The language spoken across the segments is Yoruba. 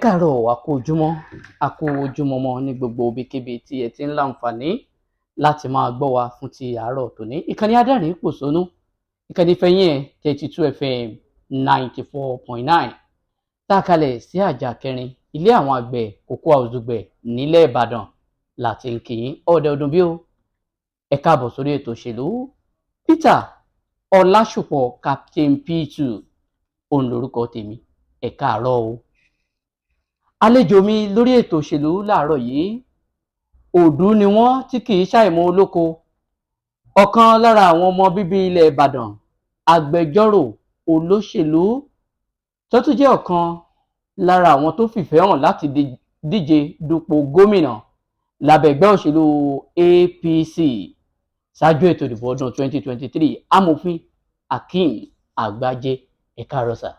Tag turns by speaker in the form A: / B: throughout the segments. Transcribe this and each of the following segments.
A: Káàárọ̀, a kú ojúmọ́, a kú ojúmọmọ ní gbogbo ibikíbi tí ẹ ti ń láǹfààní láti máa gbọ́ wa fún ti àárọ̀ tòní. Ìkànnì Adẹ́rìn Pòṣónú, ìkànnì fẹ̀yìn ẹ̀, 32 FM 94.9, tá a kalẹ̀ sí àjà kẹrin, ilé àwọn àgbẹ̀, Cocoa House, Dùgbẹ̀, nílẹ̀ Ìbàdàn láti ń kí yín. Ọ̀dẹ̀ ọdún bí ó, ẹ káàbọ̀ sórí ètò òṣèlú. Peter Ọlásùpọ̀, Captain P2, òun lorúkọ tèmi. Ẹ káàárọ̀ o. Àlejò mi lórí ètò òṣèlú láàárọ̀ yìí, òdú ni wọ́n tí kì í ṣàìmọ̀ olóko, ọ̀kan lára àwọn ọmọ bíbí ilẹ̀ Ìbàdàn, agbẹjọ́rò, olóṣèlú, tó tún jẹ́ ọ̀kan lára àwọn tó fìfẹ́ hàn láti díje dupò gómìnà lábẹ́ ẹgbẹ́ òṣèlú APC ṣáájú ètò ìdìbò ọdún 2023, Amòfin Akeem Àgbájé. Ẹ káàárọ̀, sà.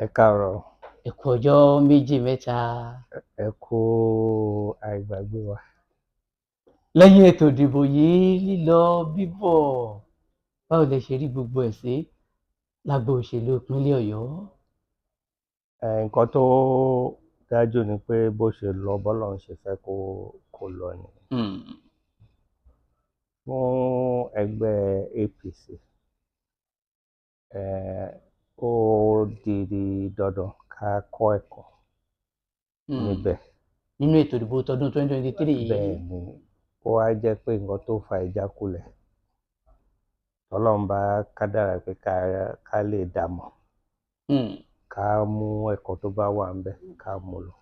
B: Ẹ káàárọ̀.
A: Ẹ kú ọjọ́ méjì mẹ́ta.
B: Ẹ kú àìgbàgbé wa.
A: Lẹ́yìn ètò ìdìbò yìí, lílọ bíbọ̀, báwo lẹ ṣe rí gbogbo ẹ̀ sí lágbo òṣèlú ìpínlẹ̀ Ọ̀yọ́?
B: Nǹkan tó dájú ni pé bó ṣe lọ, bọ́lọ́run ṣe fẹ́ kó lọ ni. Fún ẹgbẹ́ APC, ó di dandan ká kọ́ ẹ̀kọ́ níbẹ̀.
A: Nínú ètò ìdìbò tọdún 2023 yìí.
B: Bẹ́ẹ̀ ni. Ó wá jẹ́ pé nǹkan tó fa ìjákulẹ̀, tọ́lọ́run bá kádàrá pé ká lè dá mọ̀, ká mú ẹ̀kọ́ tó bá wà ńbẹ̀, ká mú lò.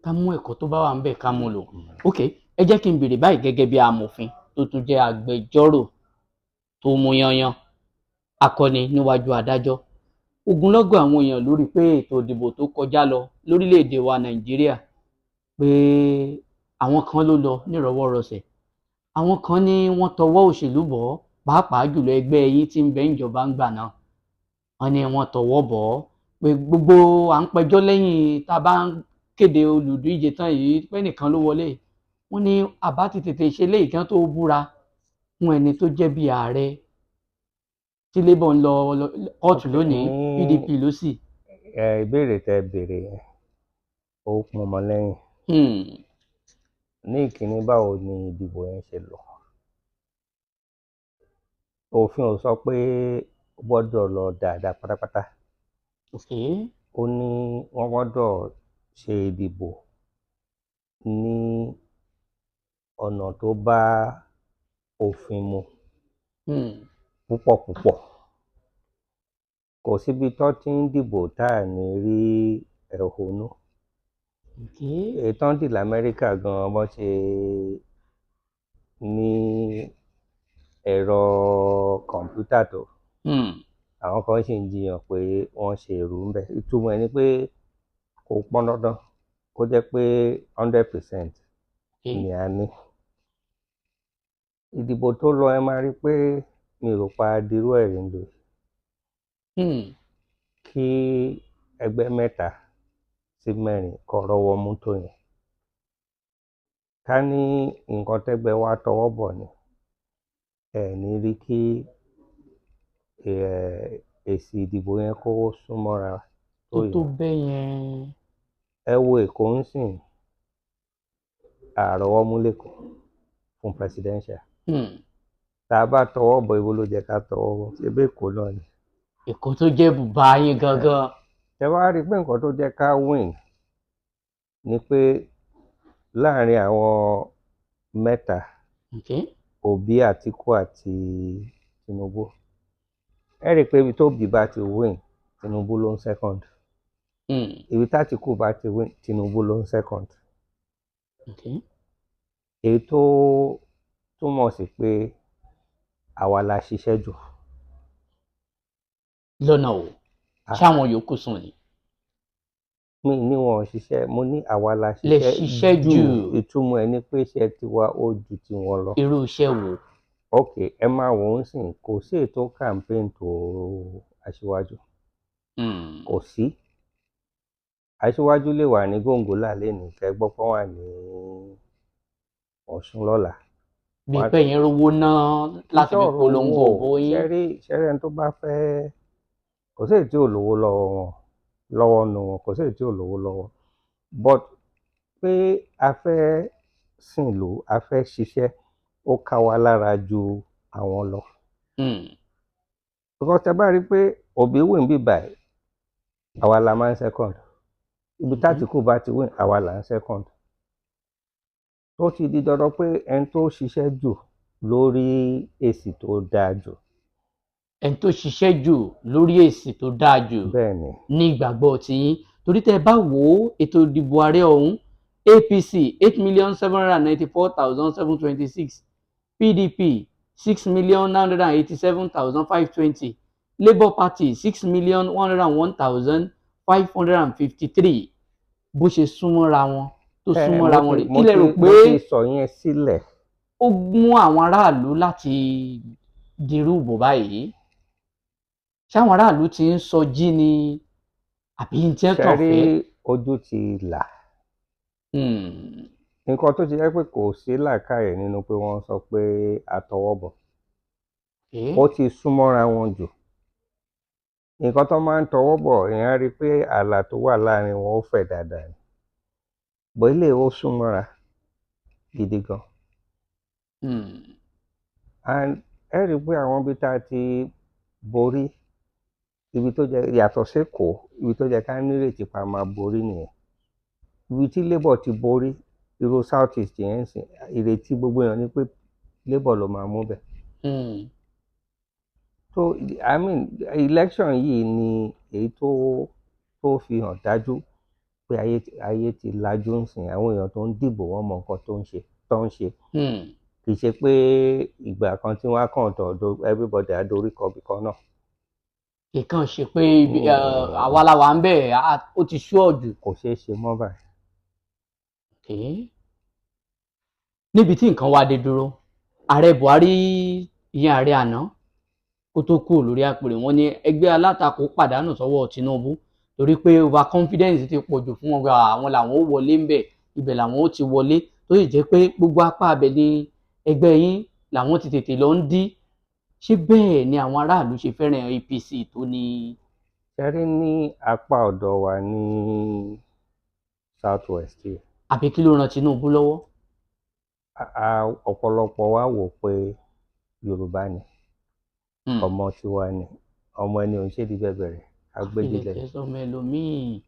A: Ká mú ẹ̀kọ́ tó bá wà ńbẹ̀, ká mú lò. Ok, ẹ jẹ́ kí n béèrè báyìí: gẹ́gẹ́ bí amòfin tó tún jẹ́ agbẹjọ́rò tó mú yányán, akọni níwájú adájọ́, ogunlọ́gọ̀ àwọn èèyàn lórí pé ètò ìdìbò tó kọjá lọ lórílẹ̀‐èdè wa Nàìjíríà, pé àwọn kan ló lọ nírọ̀wọ́rọsẹ̀, àwọn kan ní wọ́n tọwọ́ òṣèlú bọ̀ ọ́, pàápàá jùlọ ẹgbẹ́ yín tí ń bẹ níjọba ńgbà náà, wọ́n ní wọ́n tọwọ́ bọ̀ ọ́, pé gbogbo à ń pẹjọ́ lẹ́yìn tá a bá ń kéde olùdíje tán yìí pé nìkan ló wọlé. Wọ́n ní àbá ti tètè ṣe léyìí kí wọ́n tó búra fún ẹni tó jẹ́ bí ààrẹ, tí Labour ń lọ kóòtù lónìí, PDP ló sì.
B: Ìbéèrè tẹ́ béèrè yẹn, ó pọn mọ́ lẹ́yìn. Ní ìkíní, báwo ni ìdìbò yẹn ṣe lọ? Òfin ò sọ pé ó gbọ́dọ̀ lọ dáadáa pátápátá. Ó ní wọ́n gbọ́dọ̀ ṣe ìdìbò ní ọ̀nà tó bá òfin mu púpọ̀ púpọ̀. Kò síbi tán tí ń dìbò tá à ní rí ẹ̀hónú. Èyí tán dì l'Amẹ́ríkà gan-an, bọ́n ṣe ní ẹ̀rọ kọ̀ǹpútà tó, àwọn kan ṣì ń jiyàn pé wọ́n ṣe èrú ńbẹ̀. Ìtumọ̀ ẹ̀ ni pé kò pọn dandan kó jẹ́ pé 100% ni a ní. Ìdìbò tó lọ, ẹ máa rí pé mi ò rò pé a dirú ẹ̀ rí nílùú yìí. Kí ẹgbẹ́ mẹ́ta sí mẹ́rin kó rọ́wọ́ mú tó yẹn. Ká ní nǹkan tẹ́gbẹ́ wa tọwọ́ bọ̀ ni, ẹ ní rí kí èsì ìdìbò yẹn kó súnmọ́ra tó
A: tó tó
B: yẹn.
A: Bẹ́ẹ̀ yẹn.
B: Ẹ wo Èkó ńsìnyí, a rọ́wọ́ mú l'Ékòó fún presidential. Tá a bá tọwọ́ bọ̀, ibo ló jẹ́ ká tọwọ́ bọ̀? Ṣebí Èkó náà ni?
A: Èkó tó jẹ́ bùbá yín gangan.
B: Tẹ wá rí i pé nǹkan tó jẹ́ ká win ni pé láàrin àwọn mẹ́ta, Obi, Àtíkù àti Tinubu, ẹ rí i pé ibi tó Obi bá ti win, Tinubu ló ń second. Ibi tÁtíkù bá ti win, Tinubu ló ń second. Èyí tó túmọ̀ sí pé àwa la ṣiṣẹ́ jù.
A: Lọ́nà o?
B: Ah.
A: Ṣáwọn yòókù sùn ni?
B: Mi ní wọn ò ṣiṣẹ́, mo ní àwa la
A: Lè
B: ṣiṣẹ́
A: ṣiṣẹ́ jù.
B: Ìtumọ̀ ẹ̀ ni pé iṣẹ́ tiwa ó ju tiwọn lọ.
A: Irú iṣẹ́ wo?
B: Ok, ẹ máa wò ó sìn, kò sí ètò campaign tó aṣíwájú. Kò sí. Aṣíwájú lè wà ní Góńgólà lénìí, kẹ́ gbọ́ pé wọ́n wà ní Ọ̀ṣun lọ́la.
A: Bí pé yín rówó ná láti fi polongo òbó yín.
B: Ṣẹ́rí ṣẹ́rí, ẹni tó bá fẹ́, kò sí èyí tí ò lówó lọ́wọ́ wọn. lọ́wọ́ nu wọn, kò sí èyí tí ò lówó lọ́wọ́, but pé a fẹ́ sìn lò, a fẹ́ ṣiṣẹ́, ó ká wa lára ju àwọn lọ. Because tẹ bá rí i pé Obi win bí báyìí, àwa la máa ń second. Ibi tÁtìkù bá ti win, àwa là ń second. Tó ti di dandan pé ẹni tó ṣiṣẹ́ jù lórí èsì tó dáa jù.
A: Ẹni tó ṣiṣẹ́ jù lórí èsì tó dáa jù.
B: Bẹ́ẹ̀ ni.
A: Ní ìgbàgbọ́ tiyín, torí tẹ́ ẹ bá wò ó, ètò ìdìbò ààrẹ ọ̀hún, APC 8,794,726, PDP 6,987,520, Labour Party 6,101,553. Bó ṣe súnmọ́ra wọn tó súnmọ́ra wọn rè, kí lẹ rò
B: mo
A: pé
B: ti sọ yẹn sílẹ̀.
A: ó mú àwọn aráàlú láti dirú ìbò báyìí? Ṣáwọn aráàlú ti ń sọ jí ni, àbí ń tẹ́ kàn
B: Ṣe rí,
A: fẹ́?
B: ojú ti là. Nǹkan tó ti jẹ́ pé kò sí làákàyè nínú pé wọ́n sọ pé àtọwọ́bọ̀, ó ti súnmọ́ra wọn jù. Nǹkan tó máa ń tọwọ́ bọ̀, èèyàn á rí i pé ààlà tó wà láàrin wọn ó fẹ̀ dáadáa ni bọ̀, ilé ó súnmọ́ra gidi gan. And ẹ rí i pé àwọn ibi tá a ti borí, ibi tó jẹ́ yàtọ̀ sékòó, ibi tó jẹ́ ká nírètí pa máa borí nìyẹn. Ibi tí Labour ti borí, irú South East yẹn ń sìn, ìrètí gbogbo èèyàn ni pé Labour ló máa mú bẹ̀. So I mean, election yìí ni èyí tó fi hàn dájú pé ayé ti lajú ń sìn. Àwọn èèyàn tó ń dìbò, wọ́n mọ nǹkan tó ń ṣe. Kì í ṣe pé ìgbà kan tí wọ́n á kàn tọ̀ everybody á dorí kọ ibì kan náà.
A: Kìkan ṣe pé ibi àwa la wà ń bẹ̀, ó ti sú ọ̀jù.
B: Kò ṣeé ṣe mọ́ báyìí.
A: Okay. Níbi tí nǹkan wá dé dúró, ààrẹ Buhari, ìyẹn ààrẹ àná kó tó kúrò lórí àpèrè, wọn ní ẹgbẹ́ alátakò pàdánù sọ́wọ́ Tinubu torí pé over confidence ti pọ̀ jù fún wọn, gba àwọn làwọn ó wọlé ńbẹ̀, ibẹ̀ làwọn ó ti wọlé, tó sì jẹ́ pé gbogbo apá abẹ ní ẹgbẹ́ yín làwọn ti tètè lọ ń dí. Ṣé bẹ́ẹ̀ ni àwọn aráàlú ṣe fẹ́ràn APC tó ní?
B: Ṣe rí, ní apá ọ̀dọ̀ wa ní South West yìí,
A: Àbí kí ló ran Tinubu lọ́wọ́?
B: Ọ̀pọ̀lọpọ̀ wa wò pé Yorùbá ni, ọmọ tiwa ni, ọmọ ẹni òun ṣèdí bẹ̀bẹ̀rẹ̀ agbẹ́dilẹ̀.
A: Ilẹ̀ sọmọ ẹlòmíì.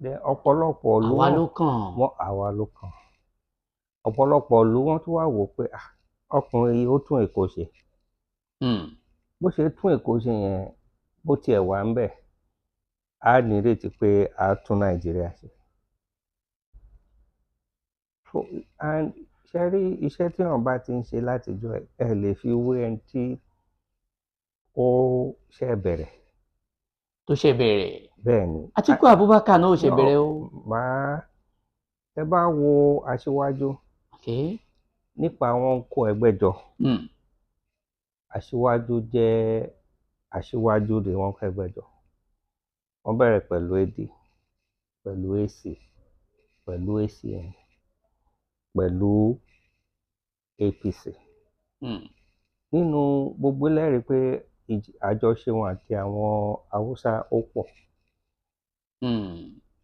B: Then ọ̀pọ̀lọpọ̀ ló
A: Àwa ló kàn.
B: Wọ́n, àwa ló kàn. Ọ̀pọ̀lọpọ̀ ló wọ́n tún wá wò pé, ah, ọkùnrin yìí ó tún Èkó ṣe. Bó ṣe tún Èkó ṣe yẹn, bó tiẹ̀ wà ń bẹ̀, á nírètí pé á tún Nàìjíríà ṣe. So, and ṣe rí, iṣẹ́ tí wọ́n bá ti ń ṣe látijọ́, ẹ lè fi wé ẹni tí ó ṣẹ̀ bẹ̀rẹ̀.
A: Tó ṣe bẹ̀rẹ̀.
B: Bẹ́ẹ̀ ni.
A: Àtíkù Abubakar náà ò ṣe bẹ̀rẹ̀ o.
B: Máa ẹ bá wo aṣíwájú nípa àwọn kó ẹgbẹ́ jọ, aṣíwájú jẹ́ aṣíwájú ni wọ́n kó ẹgbẹ́ jọ. Wọ́n bẹ̀rẹ̀ pẹ̀lú AD, pẹ̀lú AC, pẹ̀lú ACN, pẹ̀lú APC. Nínú gbogbo lẹ́rìí pé àjọṣe wọn àti àwọn Haúsá ó pọ̀.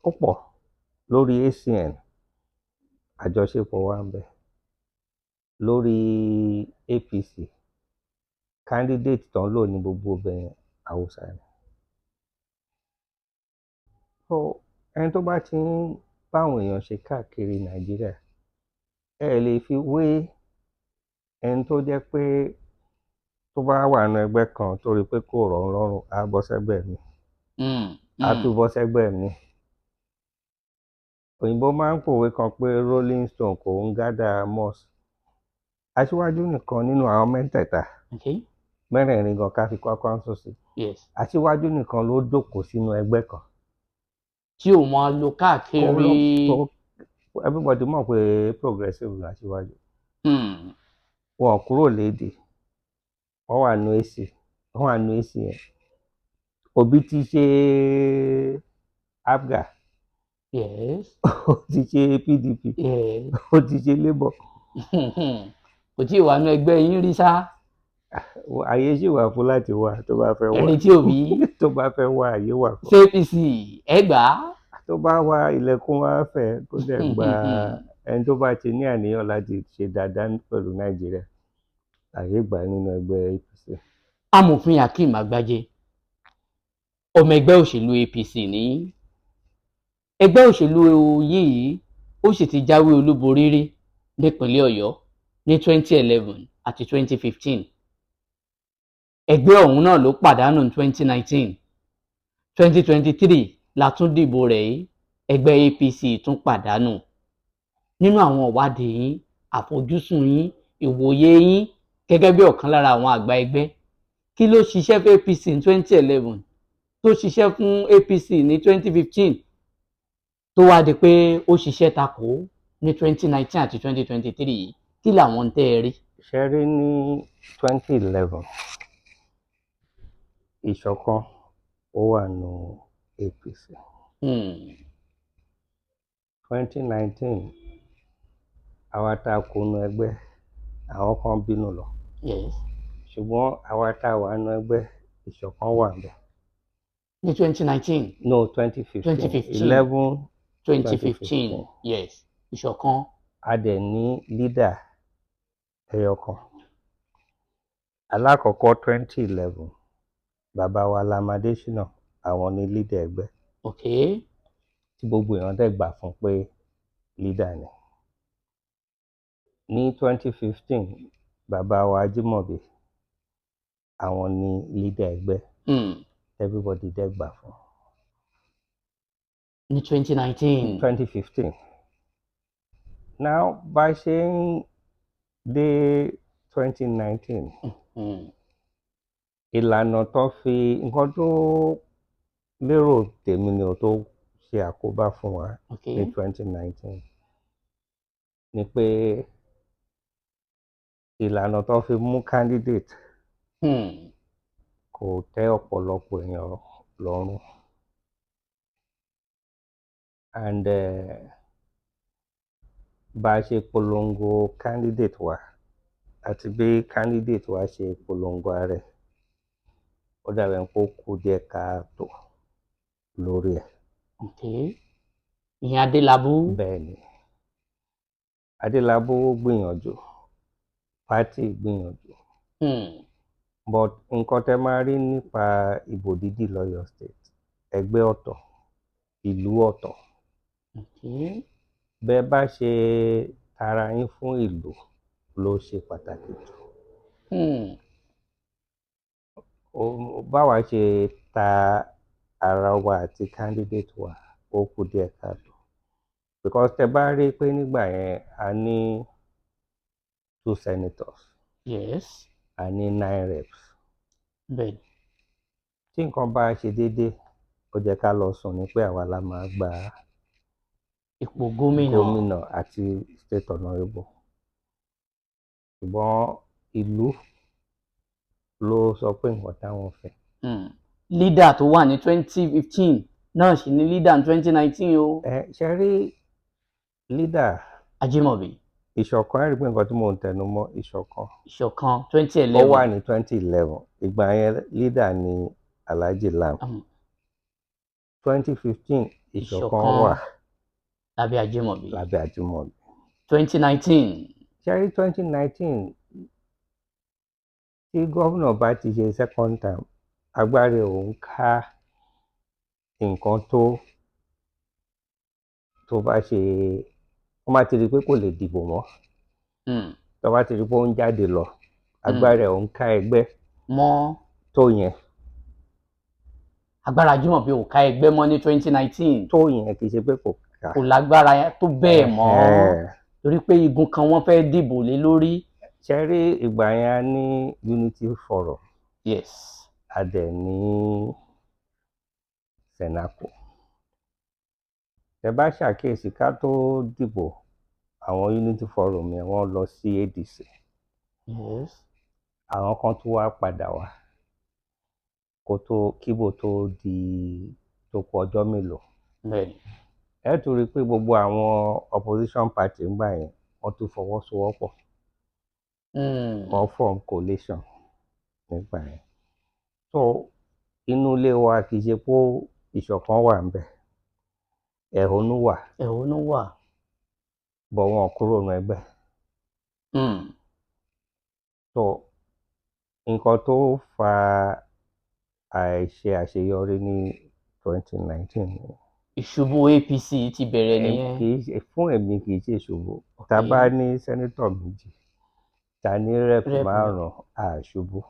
B: Ó pọ̀ lórí ACN, àjọṣepọ̀ wà ń bẹ. Lórí APC, candidate tó ń lò ní gbogbo ibẹ̀ yẹn, Haúsá ni. So ẹni tó bá ti ń báwọn èèyàn ṣe káàkiri Nàìjíríà, ẹ lè fi wé ẹni tó jẹ́ pé tó bá wà nínú ẹgbẹ́ kan, tó rí i pé kò rọ̀ ọ́n lọ́rùn, á bọ́ sẹ́gbẹ́ mi, á tún bọ́ sẹ́gbẹ́ mi. Òyìnbó máa ń pòwe kan pé rolling stone kò ń gather moss. Aṣíwájú nìkan nínú àwọn mẹ́tẹ̀ẹ̀ta, mẹ́rẹ̀ẹ̀rin gan ká fi Kwankwaso sí, aṣíwájú nìkan ló jókòó sínú ẹgbẹ́ kan.
A: Tí ò máa lọ káàkiri.
B: Everybody mọ̀ pé progressive ni aṣíwájú. Wọn ò kúrò léde, wọ́n wà nínú AC, wọ́n wà nínú AC yẹn. Obi ti ṣe APGA, ó ti ṣe PDP, ó ti ṣe Labour.
A: Kò tí ì wà nínú ẹgbẹ́ yín rí sá.
B: Àyè sì wà fún láti wá tó bá fẹ́ wá.
A: Ẹni tí Òbí
B: Tó bá fẹ́ wá, àyè wà fún.
A: Ṣé APC ẹ gbà á?
B: Tó bá wá, ilẹ̀kùn wá fẹ̀ kó dẹ̀ gba ẹni tó bá ti ní àníyàn láti ṣe dáadáa pẹ̀lú Nàìjíríà, àyè gbà nínú ẹgbẹ́ APC.
A: Amòfin Hakeem Agbájé, ọmọ ẹgbẹ́ òṣèlú APC ní ẹgbẹ́ òṣèlú yìí, ó sì ti jáwé olúborí rí nípínlẹ̀ Ọ̀yọ́ ní 2011 àti 2015. Ẹgbẹ́ ọ̀hún náà ló pàdánù ní 2019. 2023 la tún dìbò rẹ̀ yìí, ẹgbẹ́ APC tún pàdánù. Nínú àwọn ìwádìí yín, àfojúsùn yín, ìwòye yín gẹ́gẹ́ bí ọ̀kan lára àwọn àgbà ẹgbẹ́, kí ló ṣiṣẹ́ fún APC ní 2011 tó ṣiṣẹ́ fún APC ní 2015 tó wá di pé ó ṣiṣẹ́ takò ní 2019 àti 2023 yìí? Kí làwọn ń tẹ́ ẹ rí?
B: Ṣe rí, ní 2011, ìṣọ̀kan ó wà nù APC. 2019, àwa tá a kó nu ẹgbẹ́, àwọn kan bínú lọ, ṣùgbọ́n àwa tá a wà nù ẹgbẹ́, ìṣọ̀kan wà ńbẹ̀.
A: Ní 2019?
B: No, 2015.
A: 2015.
B: 11.
A: 2015, yes, ìṣọ̀kan.
B: A dẹ̀ ní leader ẹyọ kan. Alákọ̀ọ́kọ́, 2011, bàbá wa Lam Adésínà, àwọn ni leader ẹgbẹ́ tí gbogbo èèyàn dẹ̀ gbà fún pé leader ni. Ní 2015, bàbá wa Ajímọ̀bí, àwọn ni leader ẹgbẹ́, everybody dẹ̀ gbà fún.
A: Ní 2019?
B: 2015. Now, bá a ṣe ń dé 2019, ìlànà tó fi nǹkan tó lérò tèmi ni ò tó ṣe àkóbá fún wa ní 2019 ni pé ìlànà tó fi mú candidate kò tẹ́ ọ̀pọ̀lọpọ̀ èèyàn lọ́rùn and bá a ṣe polongo candidate wa àti bí candidate wa ṣe polongo ara ẹ̀, ó dàbí ẹni pé ó kù díẹ̀ káàtó lórí ẹ̀.
A: Okay, ìyẹn Adélábù.
B: Bẹ́ẹ̀ ni, Adélábù gbìyànjú, party gbìyànjú, but nǹkan tẹ́ máa rí nípa ìbò dídì lọ́yọ̀ọ́ State, ẹgbẹ́ ọ̀tọ̀, ìlú ọ̀tọ̀. Bẹ́ẹ̀ bá ṣe tara yín fún ìlú ló ṣe pàtàkì jù. Báwa ṣe ta ara wa àti candidate wa, ó kù díẹ̀ káàtó, because tẹ́ bá rí i pé nígbà yẹn, a ní two senators, a ní nine reps. Tí nǹkan bá ṣe déédéé, ó jẹ́ ká lọ sùn ní pé àwa la máa gba
A: ipò gómìnà.
B: Gómìnà àti state honourable, ṣùgbọ́n ìlú ló sọ pé nǹkan táwọn fẹ́.
A: Leader tó wà ní 2015 náà sì ní leader ní 2019 o.
B: Ẹ ṣe rí leader
A: Ajímọ̀bí.
B: Ìṣọ̀kan, ẹ rí i pé nǹkan tí mò ń tẹnu mọ́, ìṣọ̀kan.
A: Ìṣọ̀kan twenty
B: Ó
A: eleven.
B: Wà ní 2011, ìgbà yẹn leader ní Alhaji Lam. 2015, ìṣọ̀kan
A: Ìṣọ̀kan.
B: wà
A: Lábẹ́ Ajímọ̀bí.
B: Lábẹ́ Ajímọ̀bí.
A: 2019.
B: Ṣe rí 2019, tí gómìnà bá ti ṣe second term, agbára ẹ̀ ò ń ká nǹkan tó bá ṣe, wọ́n bá ti rí i pé kò lè dìbò mọ́, tó bá ti rí i pé ó ń jáde lọ, agbára ẹ̀ ò ń ká ẹgbẹ́
A: mọ́
B: tó yẹn.
A: Agbára Ajímọ̀bí ò ká ẹgbẹ́ mọ́ ní 2019.
B: Tó yẹn, kì í ṣe pé kò ká.
A: Kò lágbára tó bẹ́ẹ̀ mọ́, torí pé igun kan wọ́n fẹ́ dìbò lé lórí.
B: Ṣe rí ìgbà yẹn, a ní Unity Forum, a dẹ̀ ní Senaco. Tẹ bá ṣàkíyèsí, ká tó dìbò, àwọn Unity Forum yẹn, wọ́n lọ sí ADC. Àwọn kan tún wá padà wá kó tó kíbò tó di tó kù ọjọ́ mélòó. Ẹ tún rí i pé gbogbo àwọn opposition party ńgbà yẹn, wọ́n tún fọwọ́sowọ́pọ̀, wọ́n form coalition. Nígbà yẹn, so inú ilé wa, kì í ṣe pé ìṣọ̀kan wà ńbẹ̀, ẹ̀hónú wà.
A: Ẹ̀hónú wà.
B: But wọn ò kúrò nínú ẹgbẹ́. So nǹkan tó fa àìṣe àṣeyọrí ní 2019 nìyẹn.
A: Ìṣubú APC ti bẹ̀rẹ̀ nìyẹn.
B: Kì í ṣe fún èmi, kì í ṣe ìṣubú. Tá a bá ní senator 2, ta ní rep
A: Rep.
B: 5, àṣubú,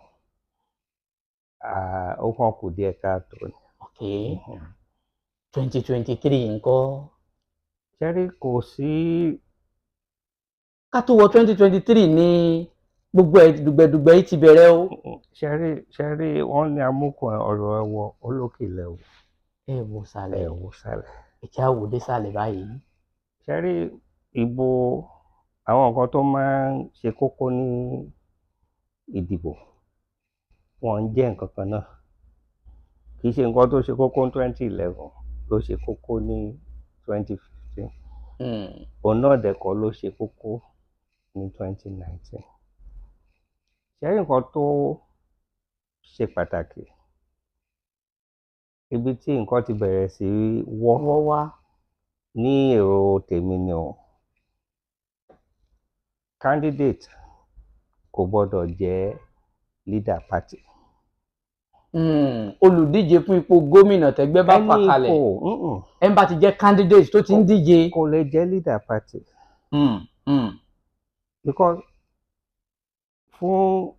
B: ó kàn kù díẹ̀ káàtó ni.
A: Ok, 2023 ńkọ́?
B: Ṣẹ́rí, kò sí.
A: Ká tó wọ 2023 ní gbogbo ẹ̀, dùgbẹ̀dùgbẹ̀ yìí ti bẹ̀rẹ̀ o.
B: Ṣẹ́rí, wọ́n ní amúkùn ọ̀rọ̀ ẹ̀wọ̀ olókìlẹ̀ o.
A: Ẹ wò sàlẹ̀.
B: Ẹ̀ wò sàlẹ̀.
A: Ẹ jẹ́ á wò dé sàlẹ̀ báyìí.
B: Ṣẹ́rí, ìbò, àwọn nǹkan tó máa ń ṣe kókó ní ìdìbò, wọn ń jẹ́ nǹkan kan náà. Kì í ṣe nǹkan tó ṣe kókó ní 2011 ló ṣe kókó ní 2015. Òun náà dẹ̀ kọ́ ló ṣe kókó ní 2019. Ṣẹ́rí, nǹkan tó ṣe pàtàkì, ibi tí nǹkan ti bẹ̀rẹ̀ sí wọ́
A: wọ́ wá
B: ní èrò tèmi ni o, candidate kò gbọ́dọ̀ jẹ́ leader party.
A: Olùdíje fún ipò gómìnà tẹ́gbẹ́ bá fà
B: Ẹni
A: kalẹ̀,
B: ipò,
A: ẹ̀ ń bá ti jẹ́ candidate tó ti ń díje.
B: Kò lè jẹ́ leader party because fún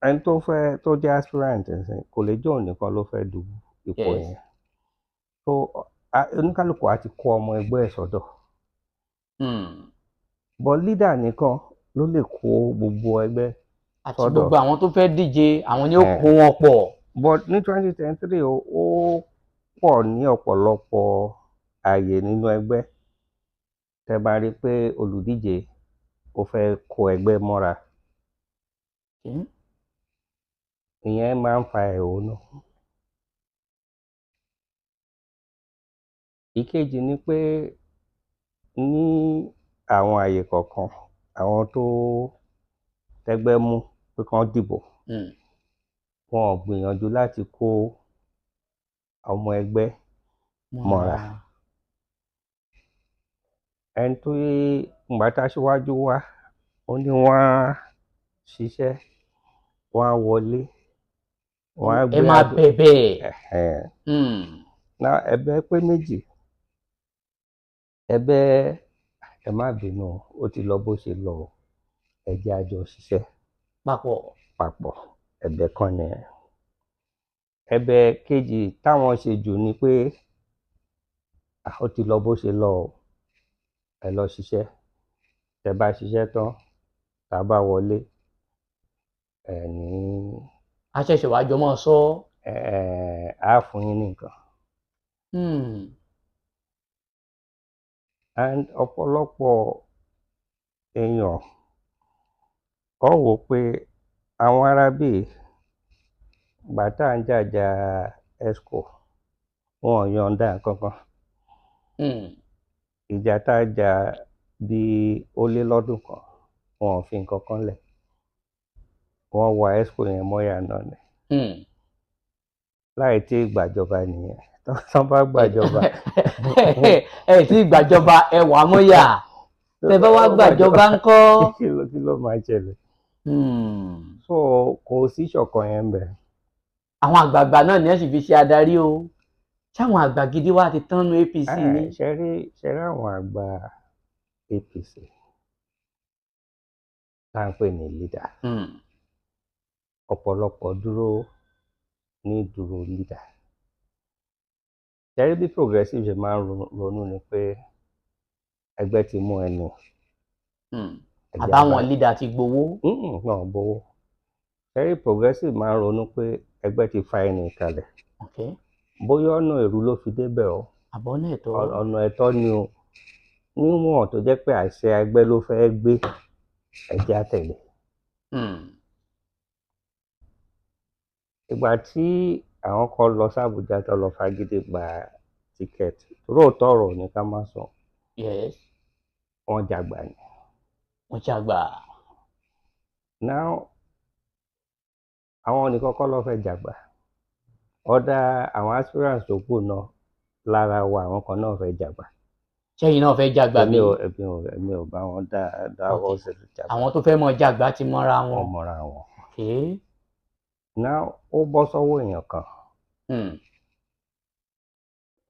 B: ẹni tó fẹ́, tó jẹ́ aspirant ẹ̀sìn, kò lè jẹ́ òun nìkan ló fẹ́ du ipò yẹn. So oníkálukú á ti kó ọmọ ẹgbẹ́ ẹ̀ sọ́dọ̀, but leader nìkan ló lè kó gbogbo ẹgbẹ́
A: àti
B: sọ́dọ̀.
A: Gbogbo àwọn tó fẹ́ díje, àwọn ni ó
B: Eh.
A: kó wọn pọ̀.
B: But ní 2023, ó pọ̀ ní ọ̀pọ̀lọpọ̀ ààyè nínú ẹgbẹ́, tẹ́ bá rí i pé olùdíje ó fẹ́ kó ẹgbẹ́ mọ́ra, ìyẹn máa ń fa ẹ̀hónú. Ìkejì ni pé ní àwọn ààyè kọ̀ọ̀kan, àwọn tó tẹ́gbẹ́ mú pé kán dìbò, wọn ò gbìyànjú láti kó ọmọ ẹgbẹ́ mọ́ra. Ẹni tó ìgbà tá aṣíwájú wá, ó ní wọ́n á ṣiṣẹ́, wọ́n á wọlé, wọ́n á
A: Ẹ
B: gbé
A: máa bẹ̀bẹ̀.
B: Ẹ̀hẹ́n. Now, ẹ̀bẹ̀ pé méjì. Ẹ̀bẹ̀ ẹ má bínú o, ó ti lọ bó ṣe lọ o, ẹ jẹ́ á jọ ṣiṣẹ́
A: papọ̀.
B: Papọ̀, ẹ̀bẹ̀ kan nìyẹn. Ẹ̀bẹ̀ kejì táwọn ṣe jù ni pé, "Ah, ó ti lọ bó ṣe lọ o, ẹ lọ ṣiṣẹ́. Tẹ́ bá ṣiṣẹ́ tán, tá a bá wọlé, ẹ ní
A: A ṣẹ̀ṣẹ̀ wá jọ máa sọ.
B: Ẹ á fún yín ní nǹkan." And ọ̀pọ̀lọpọ̀ èèyàn ó wò ó pé àwọn aráabí, ìgbà tá à ń jàjà exco, wọn ò yọ̀ǹda nǹkan kan. Ìjà tá a jà bíi ó lé lọ́dún kan, wọn ò fi nǹkan kan lẹ̀. Wọ́n wa exco yẹn mọ́yà náà ni. Láì tí ì gbàjọba nìyẹn. Tán bá gbàjọba,
A: Ẹ tí gbàjọba, ẹ wà mọ́yà. Tẹ́ bá wá gbàjọba ńkọ́?
B: Kí ló máa ṣẹlẹ̀? So kò sí ìṣọ̀kan yẹn ńbẹ̀.
A: Àwọn àgbààgbà náà ni ẹ sì fi ṣe adarí o. Ṣáwọn àgbà gidi wá ti tán nu APC ni?
B: Ṣe rí àwọn àgbà APC tá à ń pè ní leader, ọ̀pọ̀lọpọ̀ dúró ní dúró leader. Ṣe rí bí progressive ṣe máa ń ronú ni pé ẹgbẹ́ ti mú ẹni ẹjẹ́
A: Àbáwọn leader ti gbowó.
B: Náà gbowó. Ṣe rí, progressive máa ń ronú pé ẹgbẹ́ ti fa ẹni kalẹ̀, bóyá ọ̀nà èrú ló fi débẹ̀ o,
A: Àbọ̀ náà ẹ̀tọ́.
B: Ọ̀nà ẹ̀tọ́ ni o, níwọ̀n tó jẹ́ pé àṣẹ ẹgbẹ́ ló fẹ́ gbé, ẹjẹ́ á tẹ̀lé. Ìgbà tí àwọn kan lọ sí Àbújá tó lọ fagídí gba ticket, lóòótọ́ ọ̀rọ̀ ní ká má sọ, wọ́n jàgbà ni.
A: Wọ́n jàgbà.
B: Now, Àwọn nìkan kọ́ ló fẹ́ jàgbà. Ọ̀dà àwọn aspirants tó kù náà lára wa, àwọn kan náà fẹ́ jàgbà.
A: Ṣẹ́yìn náà fẹ́ jàgbà
B: Èmi
A: bí?
B: ò èmi ò èmi ò bá wọn dá dáwọ́ sí jàgbà.
A: Àwọn tó fẹ́ mọ jàgbà ti mọ́ra wọn.
B: Wọ́n mọra wọn. Now, ó bọ́ sọ́wọ́ èèyàn kan,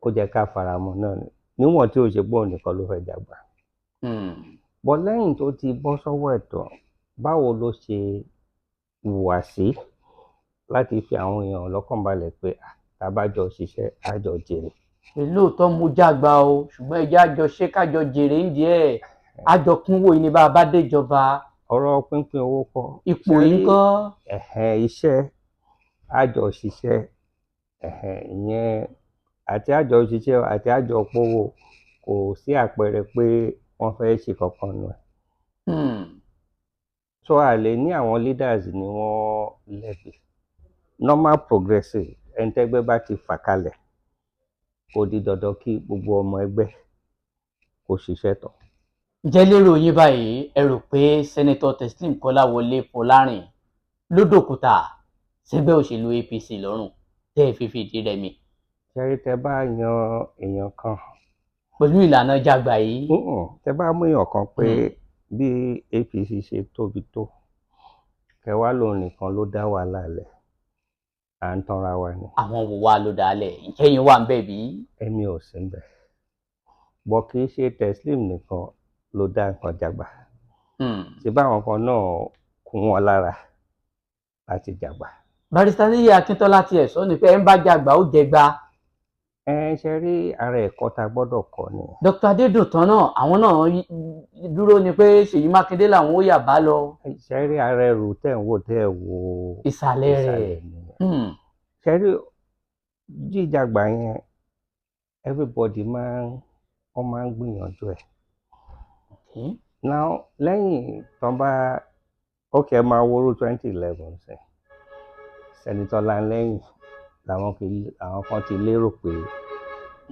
B: ó jẹ́ ká faramọ́ náà ni, níwọ̀n tí ó ṣe pé òun nìkan ló fẹ́ jàgbà. But lẹ́yìn tó ti bọ́ sọ́wọ́ ẹ̀ tán, báwo ló ṣe hùwà sí láti fi àwọn èèyàn lọ́kàn balẹ̀ pé, "Ah, tá a bá jọ ṣiṣẹ́, á jọ jèrè"?
A: Pé lóòótọ́ mo jàgbà o, ṣùgbọ́n ẹ jẹ́ á jọ ṣe, kájọ jèrè ń díẹ̀, àjọ kúnwó yìí ni bá a bá déjọba.
B: Ọ̀rọ̀ pínpín owó kọ́.
A: Ipò yìí ńkọ́?
B: Ẹ̀hẹ́n, iṣẹ́ àjọ ṣiṣẹ́, ẹ̀hẹ́n, ìyẹn àti àjọ ṣiṣẹ́ àti àjọ pówó, kò sí àpẹẹrẹ pé wọ́n fẹ́ ṣe kankan nù ẹ̀. So a lè ní àwọn leaders ni wọ́n lẹ́bi. Normal progressive, ẹni tẹ́gbẹ́ bá ti fà kalẹ̀, ó di dandan kí gbogbo ọmọ ẹgbẹ́ kó ṣiṣẹ́ tọ̀.
A: Ǹjẹ́ lérò yín báyìí, ẹ rò pé Senator Teslim Kọ́láwọlé Fọlárìn ló dòkúta sẹ́gbẹ́ òṣèlú APC lọ́rùn tẹ́ ẹ fi fìdí rẹmi?
B: Ṣẹ́rí, tẹ́ bá yan èèyàn kan
A: pẹ̀lú ìlànà jàgbà yìí?
B: Tẹ́ bá mú èèyàn kan pé bí APC ṣe tóbi tó, kẹ wá lòun nìkan ló dá wàhálà lẹ̀, à ń tanra wa ni.
A: Àwọn wo wá ló dálẹ̀? Ǹjẹ́ yín wà ń bẹ̀ bí?
B: Èmi ò sí ńbẹ̀, bọ́ kì í ṣe Teslim nìkan ló dá nǹkan jàgbà. Ṣe báwọn kan náà kún wọn lára láti jàgbà.
A: Barrister Níyì Akíntọ́lá tiẹ̀ sọ ni pé ẹ ń bá jàgbà ó jẹgba.
B: Ẹ ṣe rí, ara ẹ̀kọ́ tá a gbọ́dọ̀ kọ́ ni.
A: Dr. Adédùntàn náà, àwọn náà dúró ni pé Ṣèyí Mákindé làwọn ó yà bá lọ.
B: Ṣe rí, ara ẹrù tẹ̀ ń wò tẹ́ ẹ̀ wò
A: ìsàlẹ̀ rẹ̀.
B: Nìyẹn. Ṣe rí jíjàgbà yẹn, everybody máa ń wọ́n máa ń gbìyànjú ẹ̀. Now, lẹ́yìn tán bá, ok, ẹ máa wo 2011 sí, Senator Lanlẹ́yìn làwọn kì í, àwọn kan ti lérò pé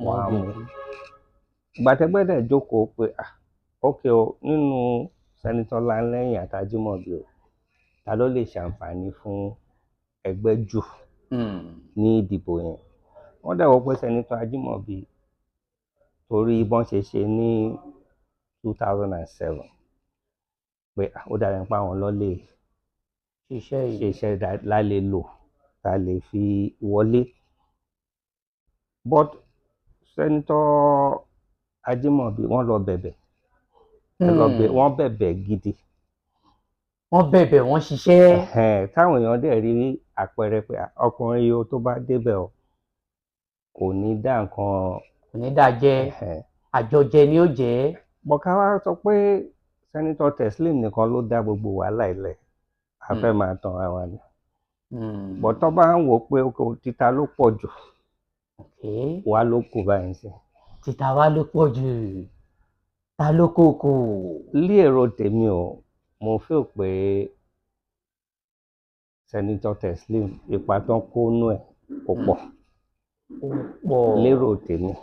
B: wọ́n á mú. Gbàtẹ́gbẹ́dẹ̀ jókòó pé, ah, ok o, nínú Senator Lanlẹ́yìn àti Ajímọ̀bí o, ta ló lè ṣàǹfààní fún ẹgbẹ́ jù ní ìdìbò yẹn? Wọ́n dẹ̀ wò pé Senator Ajímọ̀bí, torí bọ́n ṣe ṣe ní 2007 pé, ah, ó dàbí pé àwọn ló lè
A: ṣiṣẹ́ yìí,
B: ṣe iṣẹ́ la lè lò, tá a lè fi wọlé. But Senator Ajímọ̀bí, wọ́n lọ bẹ̀bẹ̀, ẹ lọ bẹ̀, wọ́n bẹ̀bẹ̀ gidi.
A: Wọ́n bẹ̀bẹ̀, wọ́n ṣiṣẹ́.
B: Ẹ̀hẹ́n, táwọn èèyàn dẹ̀ rí àpẹẹrẹ pé, ah, ọkùnrin yìí o, tó bá débẹ̀ o, kò ní dá nǹkan
A: Kò ní dáa jẹ́.
B: Ẹ̀hẹ́n.
A: Àjọjẹ ni ó jẹ́.
B: But ká wá sọ pé Senator Teslim nìkan ló dá gbogbo wàhálà ilẹ̀, a fẹ́ máa tan ara wa ni. But tó bá ń wò ó pé okay, títa ló pọ̀ jù, wá ló kù báyìí sí.
A: Títa wá ló pọ̀ jù, ta ló kó kù?
B: Lí èrò tèmi o, mo feel pé Senator Teslim, ipa tán kó nú ẹ̀ ó pọ̀.
A: Ó pọ̀.
B: Lérò tèmi,